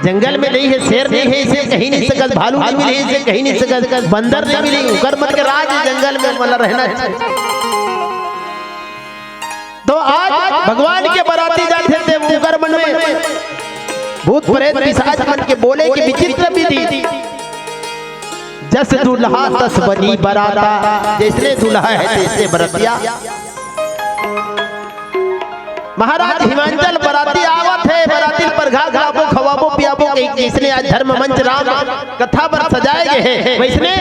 जंगल में नहीं है, शेर नहीं है, इसे कहीं नहीं सकत, भालू नहीं मिले, इसे कहीं नहीं सकत, बंदर नहीं मिले, उकर मन के राज है जंगल में, मतलब रहना चाहिए। तो आज भगवान के बराती जाथे ते उकर मन में भूत प्रेत पिशाच मन के बोले के विचित्र विधि। जस दूल्हा तस बनी बराता, जैसने दूल्हा है तैसने बरतिया। महाराज हिमांचल बराती आवत हे, बराती ल परघा घलाबो, खवाबो, पियाबो, कहि के जैसने आज धर्म मंच राम कथा बर सजाए गए हे, वैसने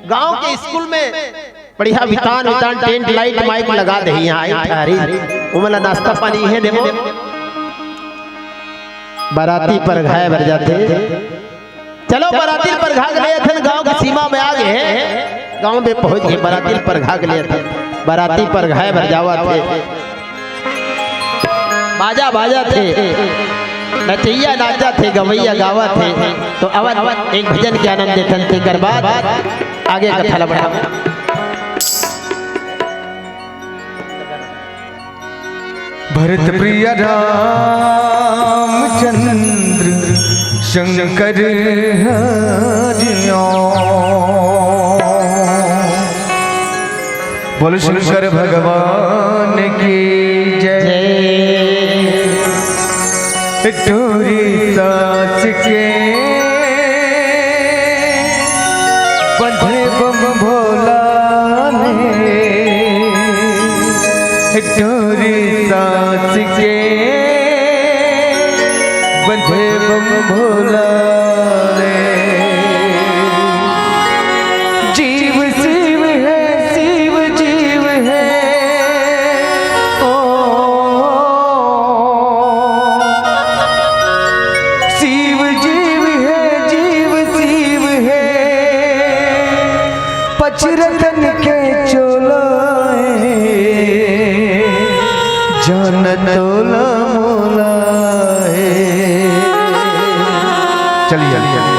गांव के स्कूल में बढ़िया वितान वितान टेंट लाइट माइक लगा दे। यहाँ आई ठहरी, उमन ला नाश्ता पानी इहें देबो। बराती परघाय बर जाथे। चलो बराती ल परघा के ले अथन, गांव के सीमा में आ गए हे, गांव में पहुंच गए, बराती ल परघा के ले अथन, बराती परघाय बर जावत हे। बाजा बाजत हे, नचइया नाचत हे, गवइया गावत हे। तो अवन एक भजन के आनंद लेथन, तेकर बाद आगे कथा ला बढ़ावन। भरत प्रिय रामचंद्र शंकर हरिओ। बोल शंकर भगवान की जय। टोरी सास के बंधे बम भोला ने, टोरी सास के बंधे बम भोला ने। जीव शिव है, शिव जीव है, ओ। शिव जीव है, जीव शिव है, पचरतन के चोला है, जान तोला मोला है। चलिए, चलिए।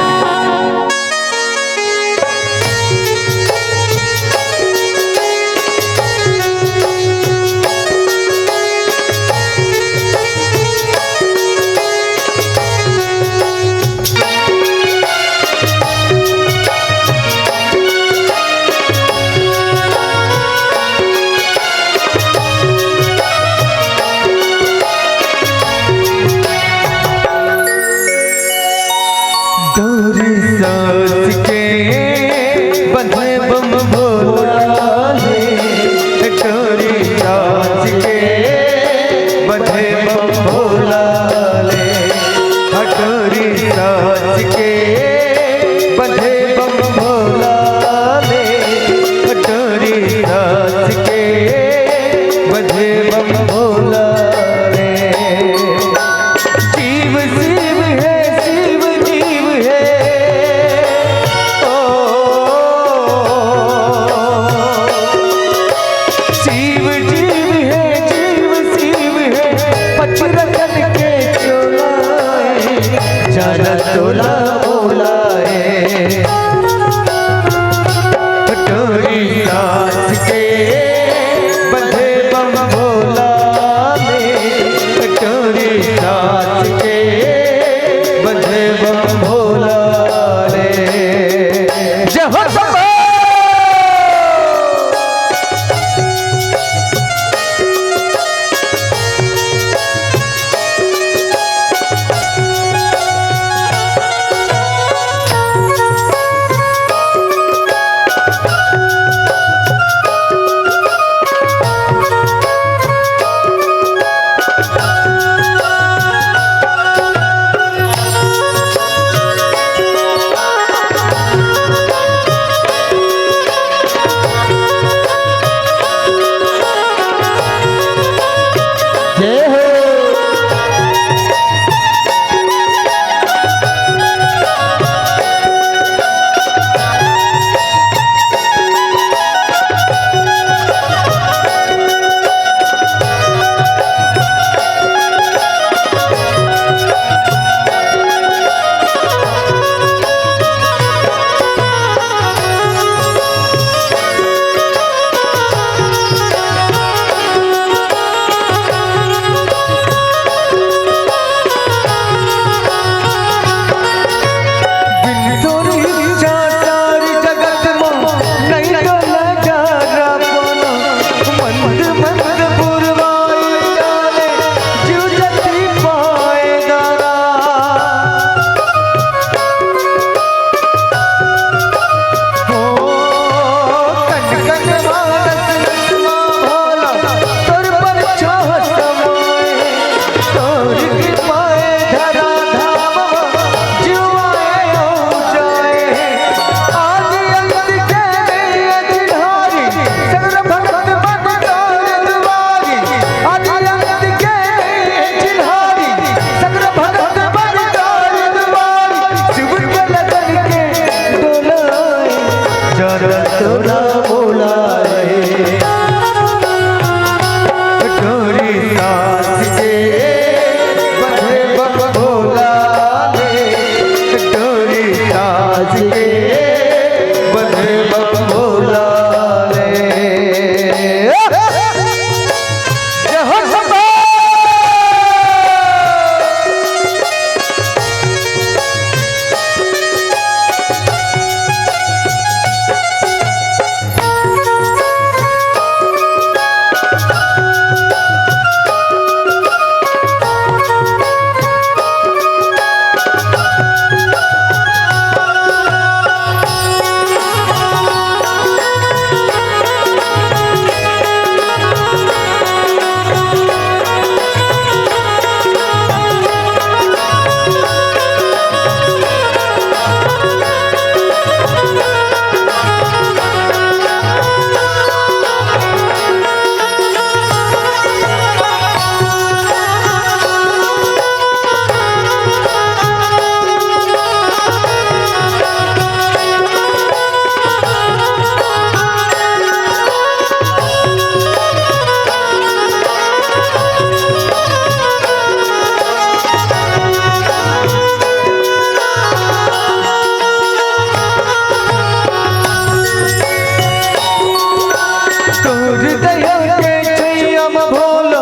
दया के छैया म भोला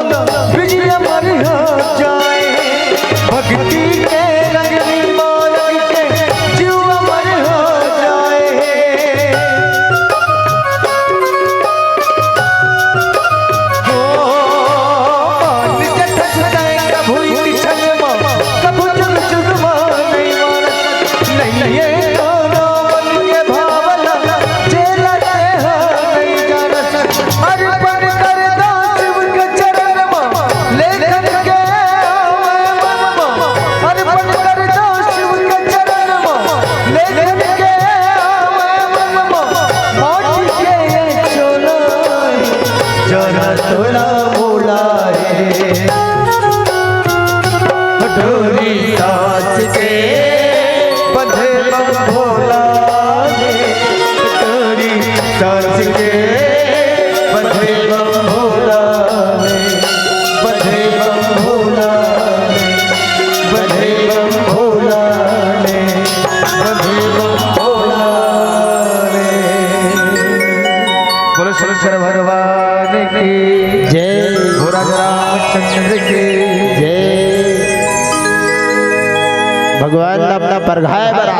बिजली अमर हो जाए। भक्ति के रंग में मारग के जीव अमर हो जाए। हो, मान के ठठुराए कभू इच्छा कभू जुग जुग मानई मानस। नइये कोनो मन के भावना, जेला देह नइ जानस। अर्पण कर दो शिव के चरण म, लेखन के आवे मन म। अर्पण कर दो शिव के चरण म, लेखन के आवे मन म। माटी के ये चोला, चोला तोला मोला रे। डोरी साँच के बंधे बम भोला रे, डोरी साँच के बंधे बम भोला रे, बंधे बम भोला रे, बंधे बम भोला रे, बंधे बम भोला रे। बोलो शंकर भगवान की जय। भोला रामचंद्र की जय। भगवान अपना परघाए बरा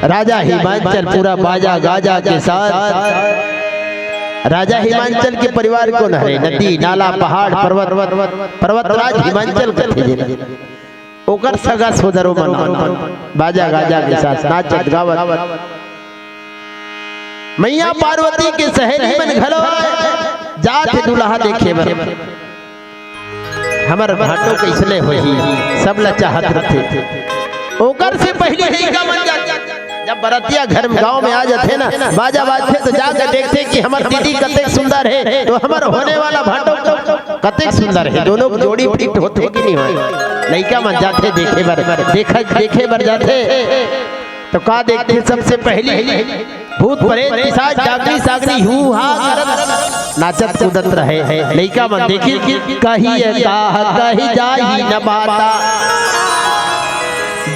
राजा हिमांचल पूरा बाजा गाजा के साथ राजा हिमांचल के परिवार कोन हरे? नदी, नाला, पहाड़, पर्वत, पर्वतराज हिमांचल कथे जेला। ओकर सगा सोदरो मन बाजा गाजा के साथ नाचत गावत। मैया पार्वती के सहेली मन घलो जात हे दुल्हा देखे बर। हमर भाटो कइसने होही, सब ला चाहत रथे। ओकर से पहिली लइका मन जात, जब बरतिया घर में, गांव में आ जाथे ना, बाजा बाजथे तो जाके देखथे कि हमर दीदी कतेक सुंदर हे, तो हमर होने वाला भाटो कतेक सुंदर हे। दोनों के जोड़ी फिट होथे कि नहीं होय? लइका मन जाथे देखे बर, देखे बर जाथे। तो का देखथे सबसे पहिली? भूत प्रेत पिशाच डाकनी सागनी हू हा करत नाचत कूदत रहे। लइका मन देखिन, कहिए काह कहि जाही न माता,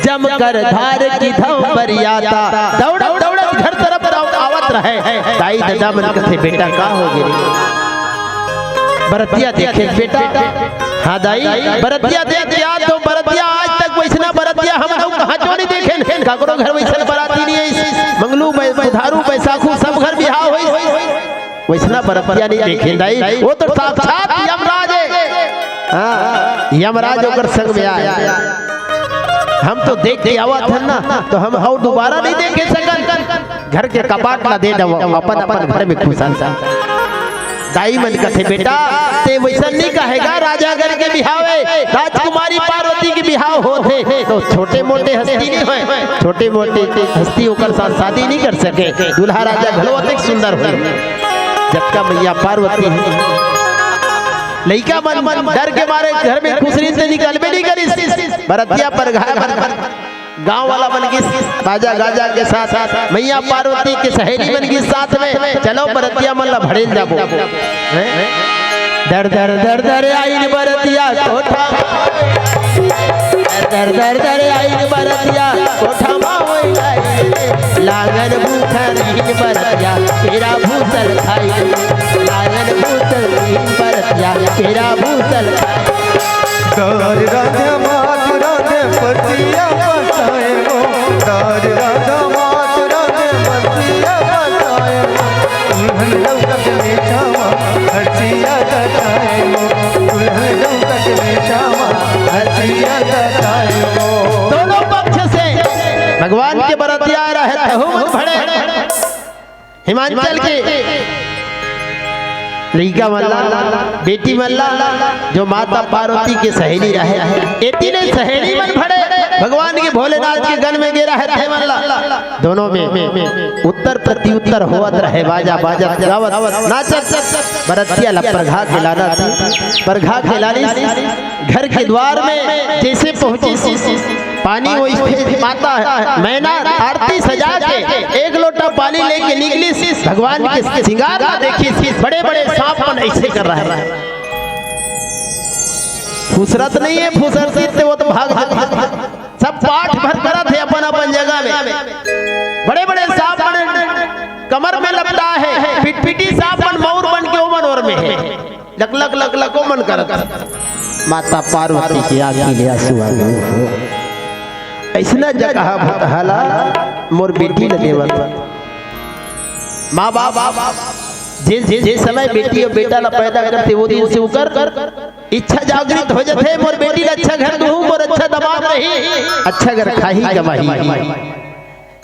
जम कर धार की धम बरियाता। दौड़त दौड़त घर तरफ आवत रहे। दाई ददा मन कथे, बेटा का हो गे रे? बरतिया देखे बेटा। हाँ दाई, बरतिया देख के आ तो बरतिया आज तक वइसना बरतिया हम लोग कहाँ चो नहीं देखेन। काकरो घर वइसन बराती नहीं है। मंगलू, बै-, बुधारू, बैसाखू सब घर बिहाव होइस। वइसना बरतिया नहीं देखेन दाई। वो तो साक्षात यमराज है। हाँ, यमराज ओकर संग में आए। हम तो देख के आवत हन ना, तो हम अउ दुबारा नहीं देखे सकन। घर के कपाट ला दे दव, अपन अपन घर में खुसन। दाई मन कथे, बेटा, ते वइसन नहीं कहेगा, राजा घर के बिहाव हे, राजकुमारी पार्वती के बिहाव होथे, तो छोटे मोटे हस्ती नहीं होय, छोटे मोटे हस्ती ओकर साथ शादी नहीं कर सके। दूल्हा राजा घलो अतेक सुंदर होय, जतका मैया पार्वती हे। लइका मन डर के मारे घर में खुसरिन से निकलबे नहीं करिस। बरतिया परघाए बर गांव वाला मन गिस, बाजा गाजा के साथ मैया पार्वती के सहेली मन गिस साथ में, चलो बरतिया मन ला भड़ेन जाबो। हैं? दर दर दर दर आइन बरतिया कोठा, दर दर दर आइन बरतिया कोठा मा होई लाई, लांगन भूसा नीन बरतिया, पेरा भूसल खाई, लांगन भूसा नीन बरतिया, पेरा भूसल खाई। दार रांधे मात रांधे पतिया बताए वो, दार रांधे मात रांधे पतिया बताए वो। दुल्हन लौकत में छावा हसिया बताए वो, दुल्हन लौकत में छावा हसिया बताए वो। दोनों पक्ष से भगवान के बरतिया रहे तहु मन भड़े। हिमांचल के लइका मन ला, बेटी मन ला, जो माता पार्वती के सहेली रहे, एती ले सहेली मन भड़े, भगवान के भोलेनाथ के गन में गे रहे, ते मन ला। दोनों में उत्तर प्रत्युत्तर होवत रहे, बाजा बाजत गावत, नाचत, बरतिया ला परघा के लाना थी, परघा के लानी। घर के द्वार में जइसे पहुंचिस पानी, वइसे माता मैना आरती सजा के एक लोटा पानी लेके निकलिस। भगवान के सिंगार ला देखिस, बड़े बड़े सांप मन अइसे कर रहे। फुसरत नहीं हे, फुसरतिस ते वो तो भाग जातिस। सब पाठ भर करत हे अपन अपन जगह में। बड़े बड़े सांप मन कमर में लपटा हे, पिटपिटी सांप मन लक लक लक लक ओमन करत। माता पार्वती के आँखी ले आंसू आ गे। अइसना जगह भूतहा ला मोर बेटी ल देवत। माँ बाप जे, जे, जे समय बेटी अउ बेटा ला पैदा करथे, वो दिन से ओकर इच्छा जागृत हो जाथे, मोर बेटी ला अच्छा घर दूहूँ, मोर अच्छा दमाद रही, अच्छा घर खाही कमाही।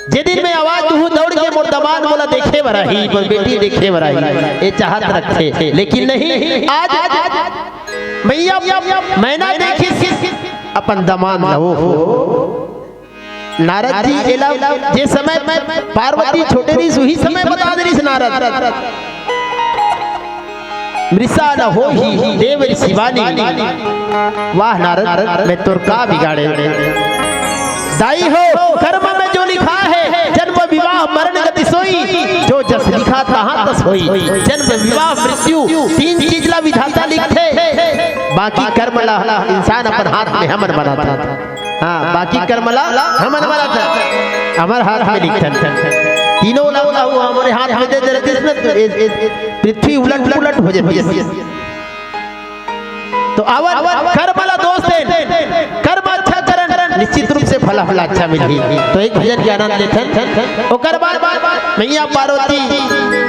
जे दिन मैं आवाज दूहूँ, दौड़ के मोर दमाद मोला देखे बर आही, मोर बेटी देखे बर आही, ये चाहत रखथे। लेकिन नहीं, आज मैया मैना देखिस अपन दमाद ला। ओहो, नारद जी एला, जे समय पार्वती छोटे रहिस, उही समय बता दे रहिस नारद। मृषा न होही देव ऋषि वाली। वाह नारद, मैं तोर का बिगाड़े। दाई हो, कर्म में जो लिखा है, जन्म विवाह मरण गति सोई, जो जस लिखा तहाँ तस होई। जन्म विवाह मृत्यु तीन चीज ला विधाता लिखथे, बाकी कर्म ला इंसान अपन हाथ में हमन बनाथन। हाँ, बाकी कर्म ला हमन बनाथन, हमर हाथ में लिखथन। तीनों ला, ला हुआ हमरे हाथ में दे दे रहिस न, तो ए, ए, पृथ्वी उलट उलट हो जाती है। तो आवन, कर्म ला दोष देन, कर्म अच्छा करन, निश्चित रूप से फल हमला अच्छा मिलही। तो एक भजन के आनंद लेथन, ओकर बाद मैया पार्वती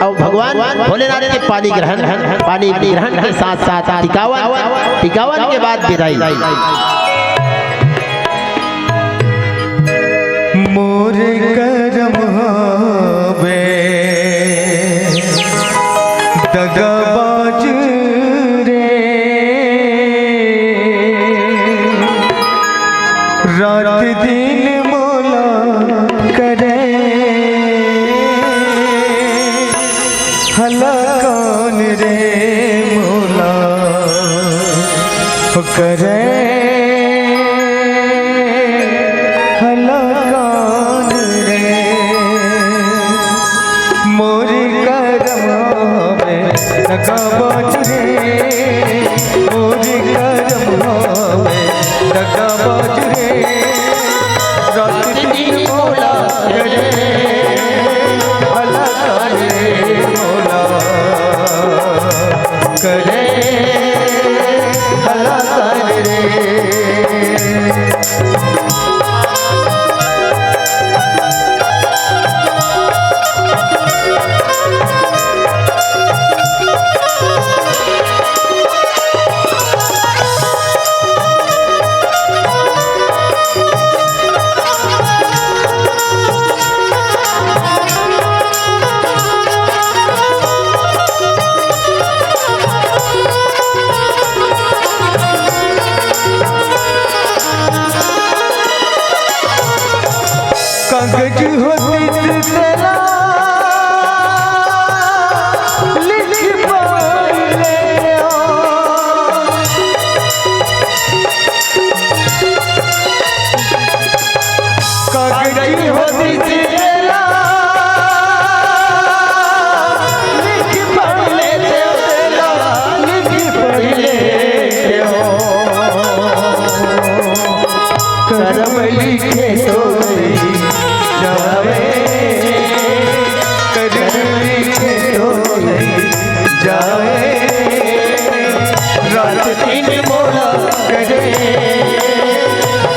अउ भगवान भोलेनाथ के पानी ग्रहण, पानी ग्रहण के साथ साथ टिकावन, टिकावन के बाद विदाई। मोर करम हवे दगाबाज रे, रात दिन मोला करे हलाकान रे, मोला करे हलाकान रे। मोर करम में दगाबाज रे, मोर करम में दगाबाज रे, रात दिन मोला करे हलाकान रे, मोला करे हलाकान रे। कागज होतिस तेला लिख पढ़ लेतेंव। कागज होतिस तेला लिख पढ़ लेतेंव, तेला लिख पढ़ लेतेंव। करम लिखे तो नइ जावय, करम लिखे तो नइ जावय। रात दिन मोला करे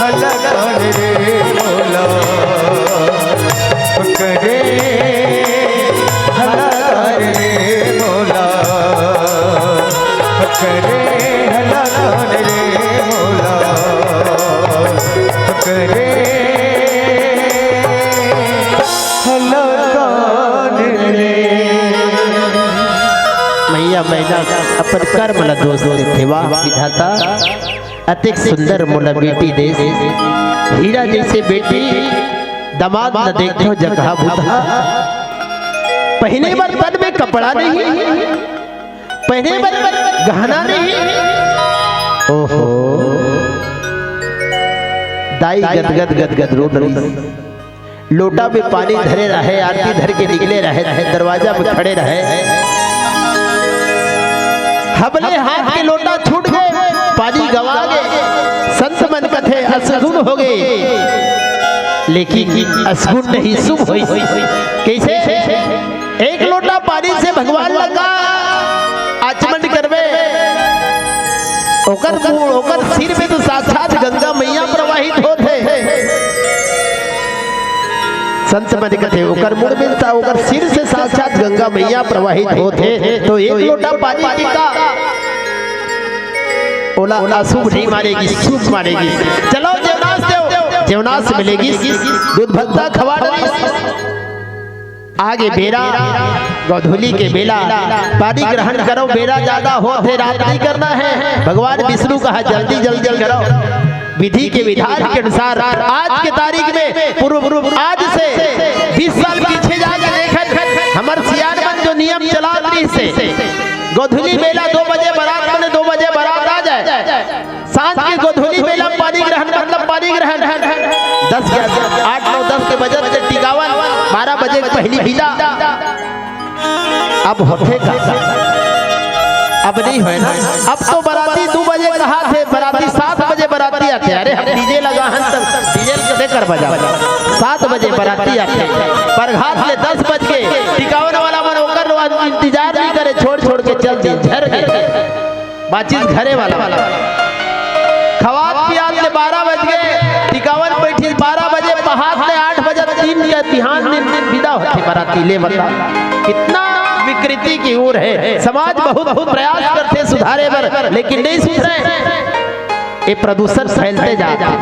हलाकान रे, मोला करे हलाकान रे, मोला करे हलाकान रे, मोला करे हलाकान रे। मैया मैना अपन कर्म ला दोष देथे। वाह विधाता, अतेक सुंदर मोला बेटी देस। हीरा जइसे बेटी, दमाद न देखो जगह भूतहा। पहिने बर तन में कपड़ा नहीं, पहिने बर गहना नहीं। ओहो, दाई गदगद गदगद रो डरिस। लोटा में पानी धरे रहे, आरती धर के निकले रहे, रहे, दरवाजा में खड़े रहे। हबले हाथ के लोटा छूट गे, पानी गवा गे। संत मन कथे असगुन हो गे, लेकिन असगुन नहीं, शुभ होइस। कइसे? एक लोटा पानी से भगवान लगा आचमन करबे, ओकर मूड़, ओकर सिर में तो साक्षात गंगा मैया प्रवाहित होत हे। संत मन कथे, ओकर मूड़ में सा-, ओकर सिर से साक्षात गंगा मैया प्रवाहित होत हे, तो एक लोटा पानी पीता, ओला अशुभ नहीं मानेगी, शुभ मानेगी। चलो जेवनास देव, जेवनास मिलेगी, दूध भत्ता खवा डाली। आगे बेरा, गोधूली के बेला, पानी ग्रहण करो, बेरा ज्यादा होत हे, रात नहीं करना है। भगवान विष्णु कहा, "जल्दी, जल्दी करो।" विधि के विधान के अनुसार आज के तारीख में पूर्व, पूर्व, आज से बीस साल पीछे जाके देखत, हमर सियान मन जो नियम चलात रहिस हे, गोधूली बेला दो बजे बारात, माने दो बजे बारात आ जाए, सांझ के गोधूली बेला पानी ग्रहण, मतलब पानी ग्रहण। दस के, आठ, नौ, दस के बजत ले टिकावन, बारह बजे के पहिली बिदा। अब होथे का? अब नहीं होय ना। अब तो बराती दू बजे कहाथे, बराती सात बजे बराती आथे। अरे, हम DJ लगा हन, तब DJ ल कदे कर बजा? सात बजे बराती आथे, परघात ले दस बज के टिकावन वाला मन ओकर इंतजार नहीं करे, छोड़ छोड़ के चल दे, झर गए। बाचिस घरे वाला। खवात पियात ले बारह बज गे, टिकावन बैठिस बारह बजे, पहात ले आठ बजे, तीन के बिहान दिन, दिन बिदा होथे बराती। ले बता, कितना विकृति की ओर है। समाज बहुत, बहुत प्रयास करथे सुधारे बर, लेकिन नहीं सुधरे। ये प्रदूषण फैलते जात हे।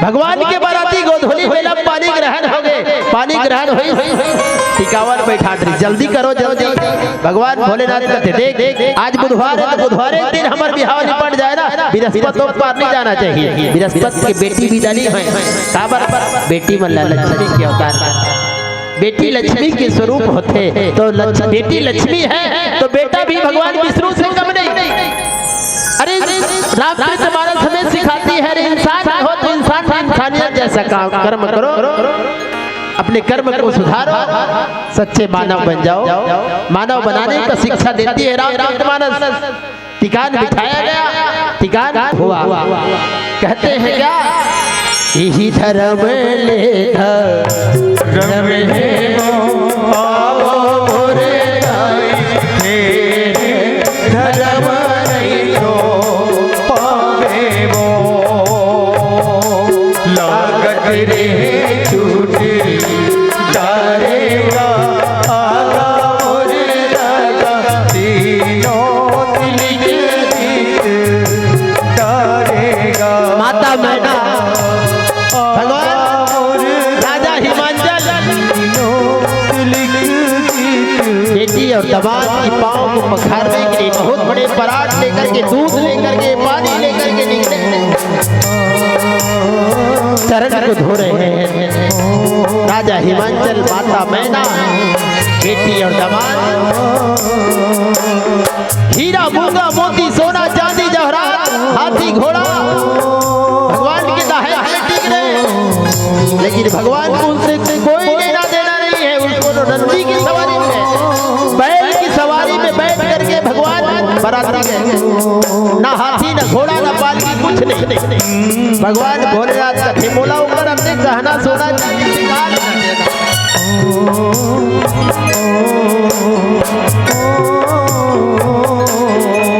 भगवान के बराती गोधूली बेला पानी ग्रहण हो गए, पानी ग्रहण होइस, टिकावन बैठात रहिस, "जल्दी करो, जल्दी।" भगवान भोलेनाथ कथे, "देख, आज बुधवार है, तो बुधवार एक दिन हमर बिहाव निपट जाए ना, बृहस्पत तो पार नहीं जाना चाहिए।" बृहस्पत के बेटी बिदा नहीं होय, काबर? बेटी मन ला लक्ष्मी के अवतार, बेटी लक्ष्मी के स्वरूप होथे, तो लक्ष-, बेटी लक्ष्मी है, तो बेटा भी भगवान विष्णु से कम नहीं। अरे, रामचरित मानस हमें सिखाती है, अरे इंसान हो तो इंसान भी इंसानियत जैसा काम, कर्म करो, अपने कर्म को सुधारो, सच्चे मानव बन जाओ। मानव बनाने का शिक्षा देती है रामचरित मानस। टिकान बिठाया गया, टिकान हुआ। कहते हैं क्या? इही धर्म ले धर्म हे वो, आओ मोरे दाई, फेर धर्म नहीं तो पावे वो। लागत रे चूटी डारेगा, आगा मोरे दादा, तीनों तिलक जीत डारेगा। माता मैना, भगवान राजा हिमांचल बेटी और दामाद की पाँव को पखारने के लिए बहुत बड़े परात लेकर के, दूध लेकर के, पानी लेकर के निकले हैं, चरण को धो रहे हैं। राजा हिमांचल, माता मैना, बेटी और दामाद, हीरा, मूंगा, मोती, सोना, चांदी, जवाहरात, हाथी, घोड़ा, भगवान के दहेज में टिक रहे, लेकिन भगवान को उनसे कोई लेना देना नहीं है। उसको तो नंदी की सवारी में, बैल की सवारी में बैठ करके भगवान बराती गए। ना हाथी, ना घोड़ा, ना पालकी, कुछ नहीं। भगवान भोलेनाथ का खेमोला ऊपर अपने गहना सोना चांदी निकाल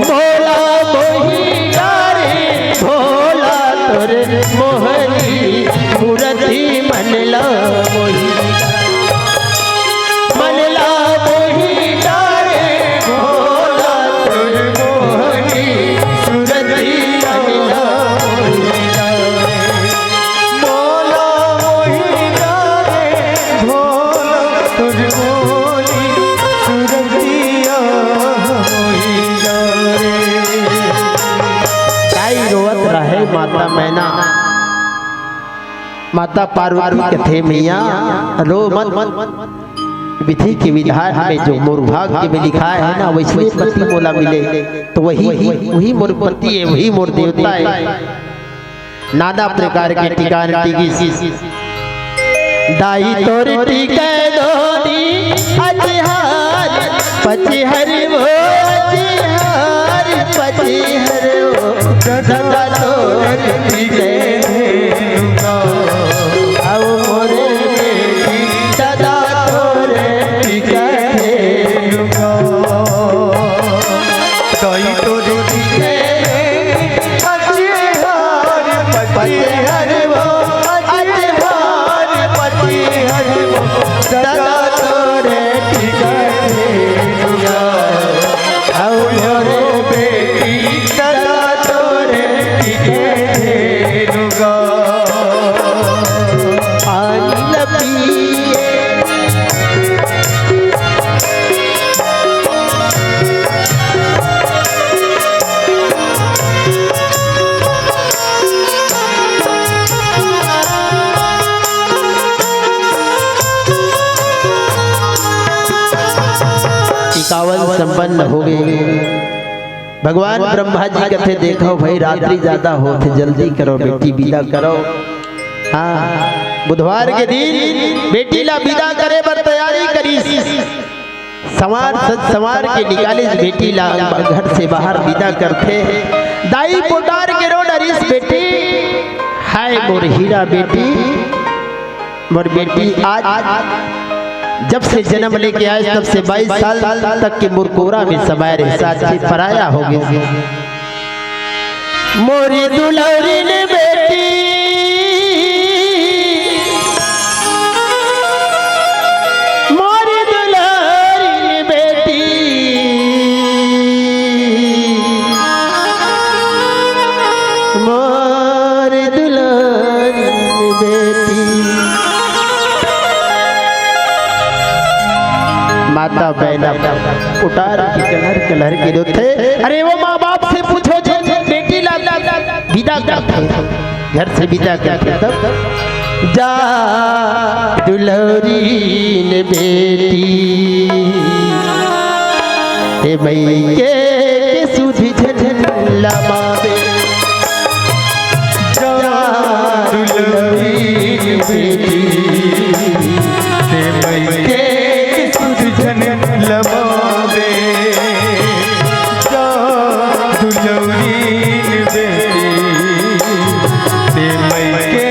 भोला मोही डारे, भोला तोर मोहनी मूरति मन ला मोही, मन ला मोही डारे, भोला तोर मोहनी सूरति मन ला मोही डारे। भोला मोही डारे, भोला तोर मोहनी सूरतिया मोही डारे। ताई रोवत रहे माता मैना। माता पार्वती कथे, "मैया, रो मत। विधि के विधान में जो मोर भाग्य में लिखा है ना, वैसने पति मोला मिले, तो वही, वही मोर पति है, वही मोर देवता है।" नाना प्रकार के टिकान टिकिस। दाई तोर टिके दोनी अजिहार, पचिहर वो अजिहार, पचिहर वो। दादा तोर टिके धेनुका, आओ मोरे बेटी, दादा तोर टिके धेनुका। दाई तोर टिके संपन्न होगे। भगवान ब्रह्मा जी कथे, "देखो भाई, रात्रि ज्यादा होत हे, जल्दी करो बेटी, विदा करो।" हाँ, बुधवार के दिन बेटी ला विदा करे बर तैयारी करिस। संवार सज संवार के निकालिस बेटी ला, घर से बाहर विदा करथे। दाई पोटार के रो डरिस, "बेटी, हाय मोर हीरा बेटी।" मोर बेटी आज जब से जन्म लेके आए, तब से बाईस साल तक के मोर कोरा में समाए रहे, साथी पराया हो गए। मोरी दुलहरी ने बेटी, मोरी दुलहरी ने बेटी, मोरी दुलहरी ने बेटी। माता बहना उतार के कलर कलर के रोथे। अरे वो माँ बाप से पूछो जे बेटी ला विदा करथे, घर से विदा करथे तब, "जा दुलहरी ने बेटी, हे मई के, के सुध झन लमावे।" जा दुलहरी बेटी, ते मई के सुध झन लमावे। जा दुलहरी बेटी, ते मई के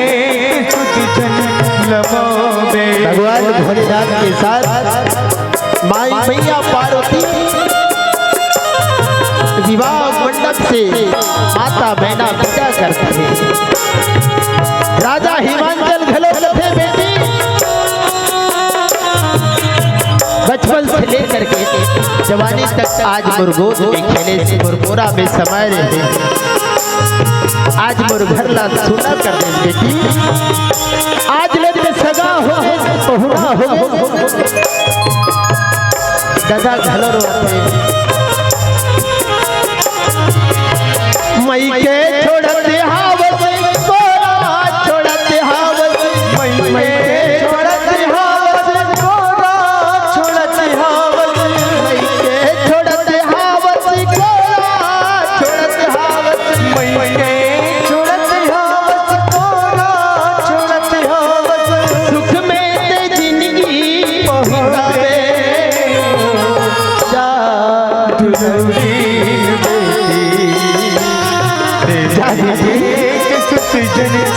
सुध झन लमावे। भगवान भोलेनाथ के साथ माई मैया पार्वती विवाह मंडप से माता बहना विदा करथे। राजा हिमांचल घलो कथे, "बेटी, बचपन से लेकर के जवानी तक आज मोर गोद में खेले, मोर कोरा में समाए रहे, आज मोर घर ला सुना कर दे बेटी।" आज ले ते सगा हो, पहुना हो, ददा घलो रोथे। मई के छोड़त हावस, कोरा छोड़त हावस, मई के छोड़त हावस, कोरा छोड़त हावस, मई के छोड़त हावस, कोरा छोड़त हावस, मई के छोड़त हावस, कोरा छोड़त हावस। सुख में ते जिंदगी पहुँचावे। जा दुलहरी बेटी, जा बेटी।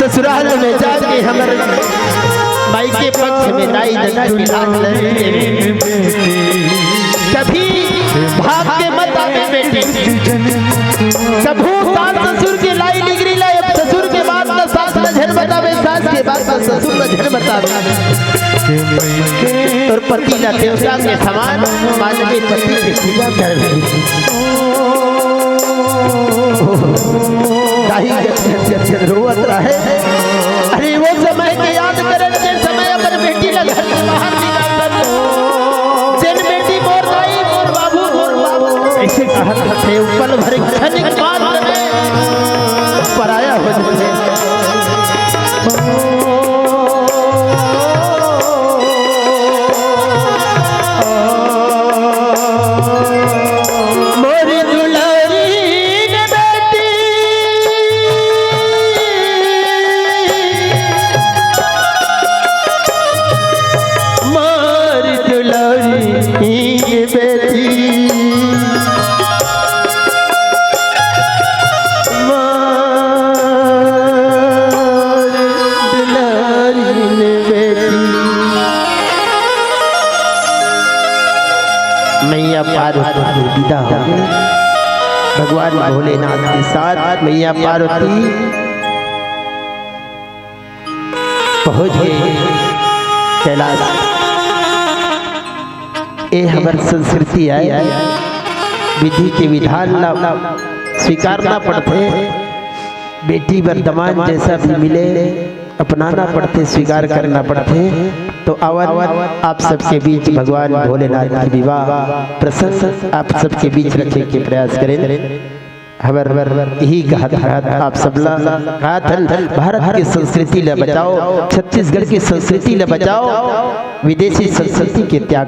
ससुराल में जाके हमर माई के पक्ष में दाई ददा के लाल लहरी देवे। कभी भाग के मत आवे बेटी। कभू सास ससुर के लाई डिग्री लाई, अब ससुर के बात न सास न झन बतावे, सास के बात न ससुर न झन बतावे। तोर पति ला देवता के समान मानके पति के पूजा करबे। दाई गट गट गट गट रोवत रहे। अरे वो समय के याद करत, जे समय अपन बेटी ला घर से बाहर निकाल दे। जेन बेटी मोर दाई, मोर बाबू, मोर बाबू, ऐसे कहत रथे, पल भर क्षणिक मात्र में पराया हो जाथे। मोरी दुलारी ने बेटी, मोरी दुलारी ने बेटी, मोरी दुलारी ने बेटी। मैया पार्वती विदा हो गई। भगवान भोलेनाथ के साथ मैया पार्वती पहुंच गए कैलाश। ए हमर संस्कृति आय, विधि के विधान ला स्वीकारना पड़थे। बेटी बर दमांद जैसा भी मिले, अपनाना पड़थे, स्वीकार करना पड़थे। तो आवन आप सबके बीच भगवान भोलेनाथ के विवाह प्रसंग आप सबके बीच रखे के प्रयास करें। हमर यही कहत, कहत आप सबला कहत हन, भारत के संस्कृति ला बचाओ, छत्तीसगढ़ के संस्कृति ला बचाओ, विदेशी संस्कृति के त्याग